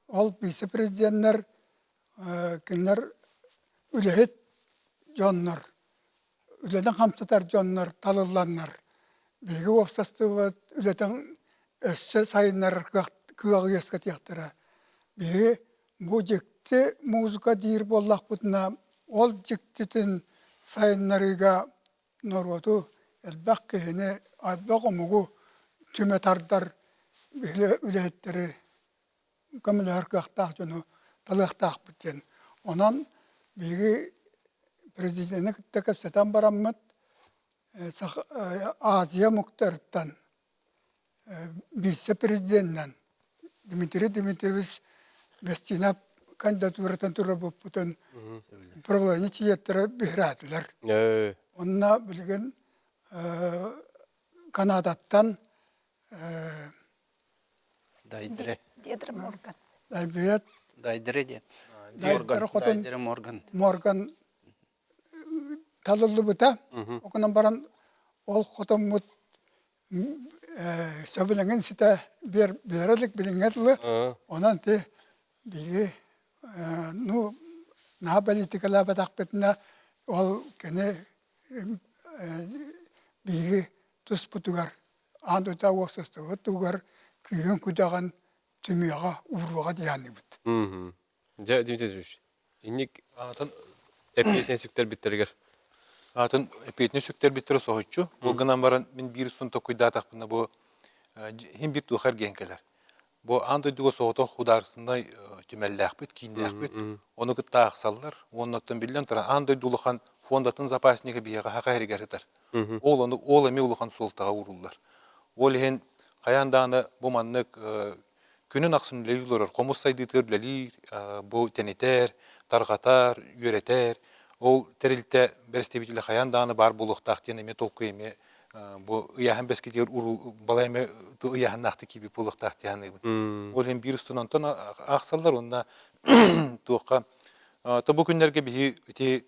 Ол вице-президеннэр кинилэр үлэһит дьоннор, үлэнэн хамсатар дьоннор талылланнар, биһиги уопсастыбабыт үлэтин өссө сайыннарар кыаҕы үөскэтиэхтэрэ. Биһиги бу дьикти музыка диир буоллахпытына, ол дьиктитин сайыннарыыга норуоту, элбэх киһини, элбэх омугу түмэ тардар үлэһиттэри көмөлөһөр кыахтаах дьону талыахтаахпыт диэн. Онон биһиги президени кытта кэпсэтэн бараммыт Азия омуктарыттан вице-президенинэн Дмитрий Дмитриевич Бестинов кандидатуратын туруорбуппутун управление чилиэттэрэ биһирээтилэр. Онно билигин Канадаттан Дайдре. Дедр Морган. Дайбиет. Дайдре диэн. Дайдре хотун Дайдре Морган. Морган талыллыбыта. Окунан баран ол хотоммут сөбүлэҥин ситэ биэрэ илик билиҥҥэ дылы. Онон ти биһиги ну наһаа политикалаабатахпытына ол кини биһиги туспутугар аан дойду уопсастыбабыт туһугар күүһүн-күдэҕин түмүөҕэ, ууруоҕа диэханныыбыт. Дьэ, Дмитрий Дмитриевич, инник Аатын эппиэтинэс сүктэрбиттэригэр аатын эппиэтинэс сүктэрбиттэрэ соһуччу. Ол гынан баран мин биир устун толкуйдаатахпына бу иһин биир туох эргийэн кэлэр. Бу аан дойдуга соҕотох художественнай түмэллээхпит, кииннээхпит. Ону кытта аахсаллар. Уонна оттон биллэн турар, аан дойду улахан фондатын запаснига биһиэхэ саха иһигэр сытар. Ол ону ол эмиэ улахан суолтаҕа ууруллар. Ол иһин хайаан даҕаны бу маннык күнүн ахсын үлэлии олорор, хомус сайдыытыгар үлэлиир, бу тэнитэр, тарҕатар, үөрэтэр, ол тэрилтэ бэрэстэбиитэлэ хайаан даҕаны баар буолуохтаах диэн эмиэ толкуй эмиэ бу ыйааһын бэскитигэр балай эмэ ыйааһыннаахтык киирбит буолуохтаах дии саныыбын. Ол иһин биир устун онтон аахсаллар уонна туохха то бу күннэргэ биһи ити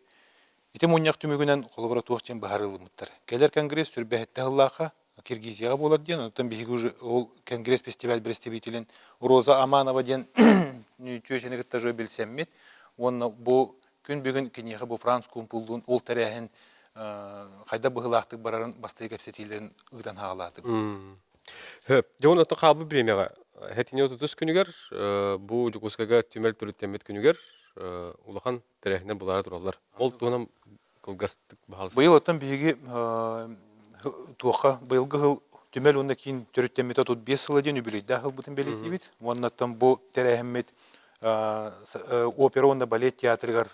ити мунньах түмүгүнэн холобура туох диэн быһаарыллыбыттар. Кэлэр конгресс сүрбэһиттэ сыллаахха Киргизияҕа буолар диэн, онтон биһиги уже ол конгресс фестиваль представителин Роза Аманова диэн чүөчэни кытта уже билсэммит уонна бу күн бүгүн киниэхэ бу Франц Кумпуллуун ол тэрээһин хайдах быһыылаахтык барарын бастакы кэпсэтиилэрин ыытан хаалаатыбыт. Хөп. Дьэ уонна хаалбыт бириэмэҕэ хэтини отутус күнүгэр бу Дьокуускайга түмэл төрүттэммит күнүгэр улахан тэрээһиннэр булаара тураллар. Ол туһунан кылгастык баһаалыста. Быйыл оттон биһиги туохха быйылгы сыл түмэл уонна киин төрүттэммитэ 35 сыла диэн үбүлүөйдээх ылбытын бэлиэтиибит. Уонна оттон бу тэрээһиммит опера уонна балет театрыгар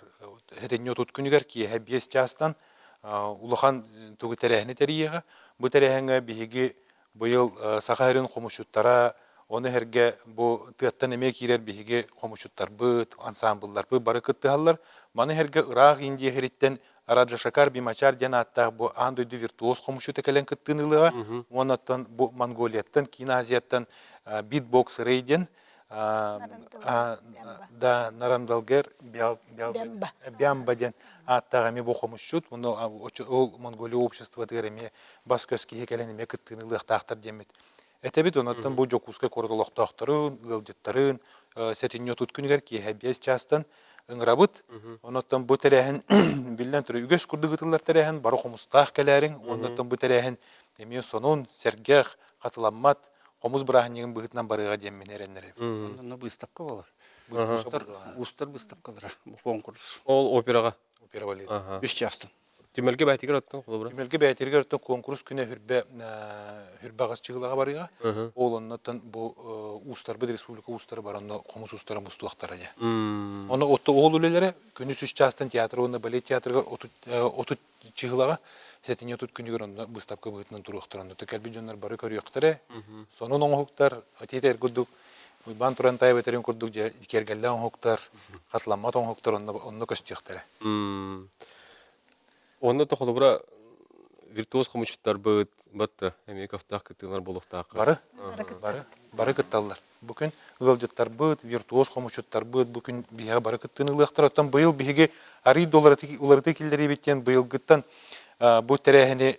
сэтинньи 30 күнүгэр киэһэ 5 чаастан улахан тугу тэрээһини тэрийиэҕэ. Бу тэрээһиҥҥэ биһиги быйыл Саха сирин хомусчуттара, ону сэргэ бу тыаттан эмиэ киирэр биһиги хомусчуттарбыт, ансаамбылларбыт бары кыттыһаллар. Маны сэргэ ыраах Индия сириттэн Раджашакар Бимачар диэн ааттаах бу аан дойду виртуоз хомусчута кэлэн кыттыыны ылыаҕа. Уонна оттон бу Монголияттан, Киин Азияттан битбокс Рэй диэн да Нарандалгер Бямба диэн ааттаах эмиэ бу хомусчут. Ол Монголия обществотыгар эмиэ бас-көс киһи кэлэн эмиэ кыттыыны ылыахтаахтар диэммит этэбит. Онон бу Дьокуускай куорат олохтоохторун, ыалдьыттарын сэтинньи 30 күнүгэр киэһэ 5 чаастан ыҥырабыт. Онон бу тэрээһин биллэн турар үгэс курдук ыытыллар тэрээһин бары хомустаах кэлээриҥ. Онон бу тэрээһин эмиэ сонун, сэргэх, хатыламмат хомус бырааһынньыгын быһыытынан барыаҕа диэммин эрэннэрэбин. Онно быыстапка буолар. Уустар, уустар быыстапкалара бу конкурс. Ол операҕа. Опера балет. Үс чаастан. Түмэлгэ бээтигэр оттон холобура. Түмэлгэ бээтигэр оттон конкурс күнэ хүрбэ хүрбэ аҕыс чыгылаҕа барыаҕа. Ол оннуттан бу уустарбыт республика уустара бар онно хомус уустара мустуохтара дьэ. Ону отто ол үлэлэрэ күнүс үс чаастан театр уонна балет театрыгар 30 чыһылаҕа сэтинньи 30 күнүгэр онно быыстапка быһыытынан туруохтара. Онно кэлбит дьоннор бары көрүөхтэрэ. Сонун оҥоһуктар, этиэтэ курдук Уйбаан туран таайбатарын курдук дьэ киэргэллээх оҥоһуктар, хатыламмат оҥоһуктар онно, онно көстүөхтэрэ. Онно то холобура виртуоз хомучуттарбыт батта эмиэ көхтөөх кыттыылар буолуохтаах. Бары, бары, бары кытталлар. Бу күн ыалдьыттарбыт, виртуоз хомучуттарбыт бу күн биһиэхэ бары кыттыыны ылыахтара. Оттон быйыл биһиги арыый да уларытыы киллэриибит диэн быйылгыттан бу тэрээһини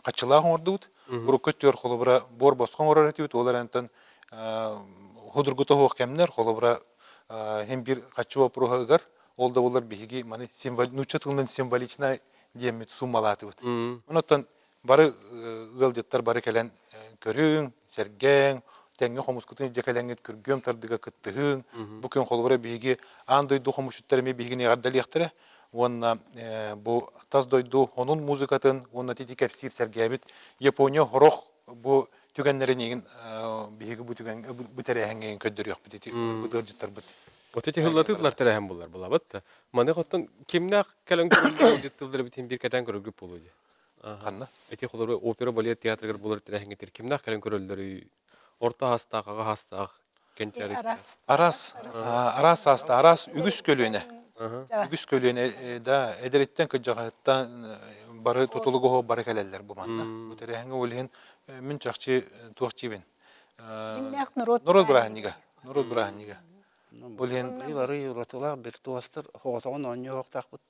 хаччылаах оҥордубут. Урукку өттүгэр холобура буор босхо оҥорор этибит, ол эрэн худургута суох кэмнэр, холобура, иһин биир хаччы боппуруоһа ыгар, ол да буоллар биһиги маны нуучча тылынан символичнай диэммит суммалаатыбыт. Онон бары ыалдьыттар бары кэлэн көрүҥ, сэргээҥ, тэҥҥэ хомускутун илдьэ кэлэҥҥит күргүөм тардыга кыттыһыҥ. Бу күн холобура биһиги аан дойду хомусчуттара эмиэ биһигини эҕэрдэлиэхтэрэ уонна бу тас дойду онун музыкатын уонна тити кэпсиир сэргээбит Япония хорох бу түгэннэрин игин биһиги бу түгэн бу тэрээһиҥҥэ көрдөрүөхпүт ити бу ыалдьыттарбыт. Вот эти хыллатыылар тэрээһин булар булабыт да. Маны оттон кимнээх кэлэн көрөллөр ыалдьыттыллар эбитин биир кэтээн көрөргүт буолуо дии. Ханна? Ити холобура опера балет театрыгар буолар тэрээһиҥҥитигэр кимнээх кэлэн көрөллөрүй? Орто аастаах, аҕа аастаах, кэнчээри. Араас. Араас. Араас сааста, араас үгүс көлүөнэ. Үгүс көлүөнэ да эдэриттэн кырдьаҕаһыттан бары тутулугу бары кэлэллэр бу манна. Бу тэрээһиҥҥэ ол иһин мин чахчы туох диибин Дьиҥнээх норуот норуот бырааһынньыга. Норуот бырааһынньыга. Ол иһин Быйыл уратылаах виртуозтар соҕотоҕун оонньуохтаахпыт.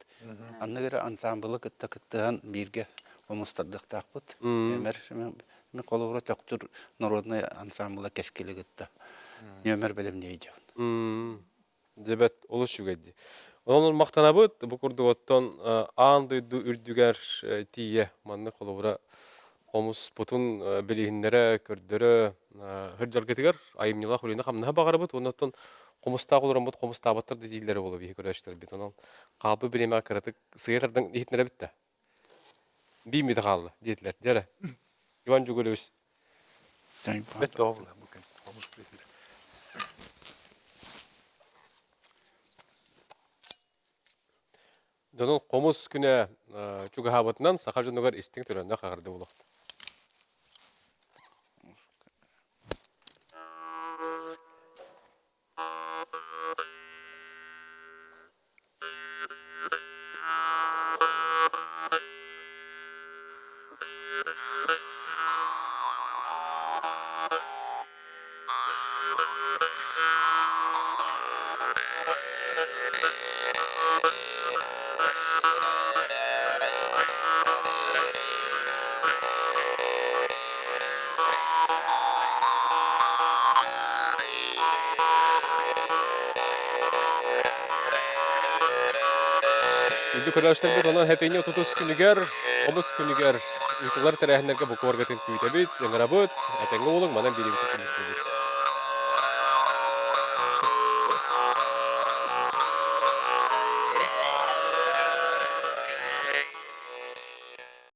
Анныгы эрэ ансаамбылы кытта кыттыһан бииргэ хомустардыахтаахпыт. Нүөмэр мин холобура Төхтүр народнай ансаамбыла кэскили кытта нүөмэр бэлэмниэйдьэбин. Дьэбэт олус үчүгэй дии. Онон махтанабыт бу курдук оттон аан дойду үрдүгэр тиийэ маннык холобура хомуспутун билиһиннэрэ, көрдөрө сылдьаргытыгар айымньылаах үлэни-хамнаһы баҕарабыт уонна оттон хомустаах олороммут хомустаабаттар да дииллэрэ буолуо биһи көрөөччүлэрбит. Онон хаалбыт бириэмэҕэ кыратык сыыйа тардан иһитиннэрэбит да. Бииммитэ хаалла диэтилэр. Дьэ Иван Дьугулевич. Бэт бөҕө буолла бу күн хомус диэтилэр. Дьонун хомус күнэ чугаһаабытынан саха дьонугар истиҥ төлөннөх эҕэрдэ буолуохтун. Үрдүк көрөөччүлэрбит онон хэтиҥҥи 30 күнүгэр, хомус күнүгэр ыытыллар тэрээһиннэргэ букваргытын күүтэбит, ыҥырабыт, этэҥҥэ буолуҥ, манан биэриибитин түмүктүүбүт.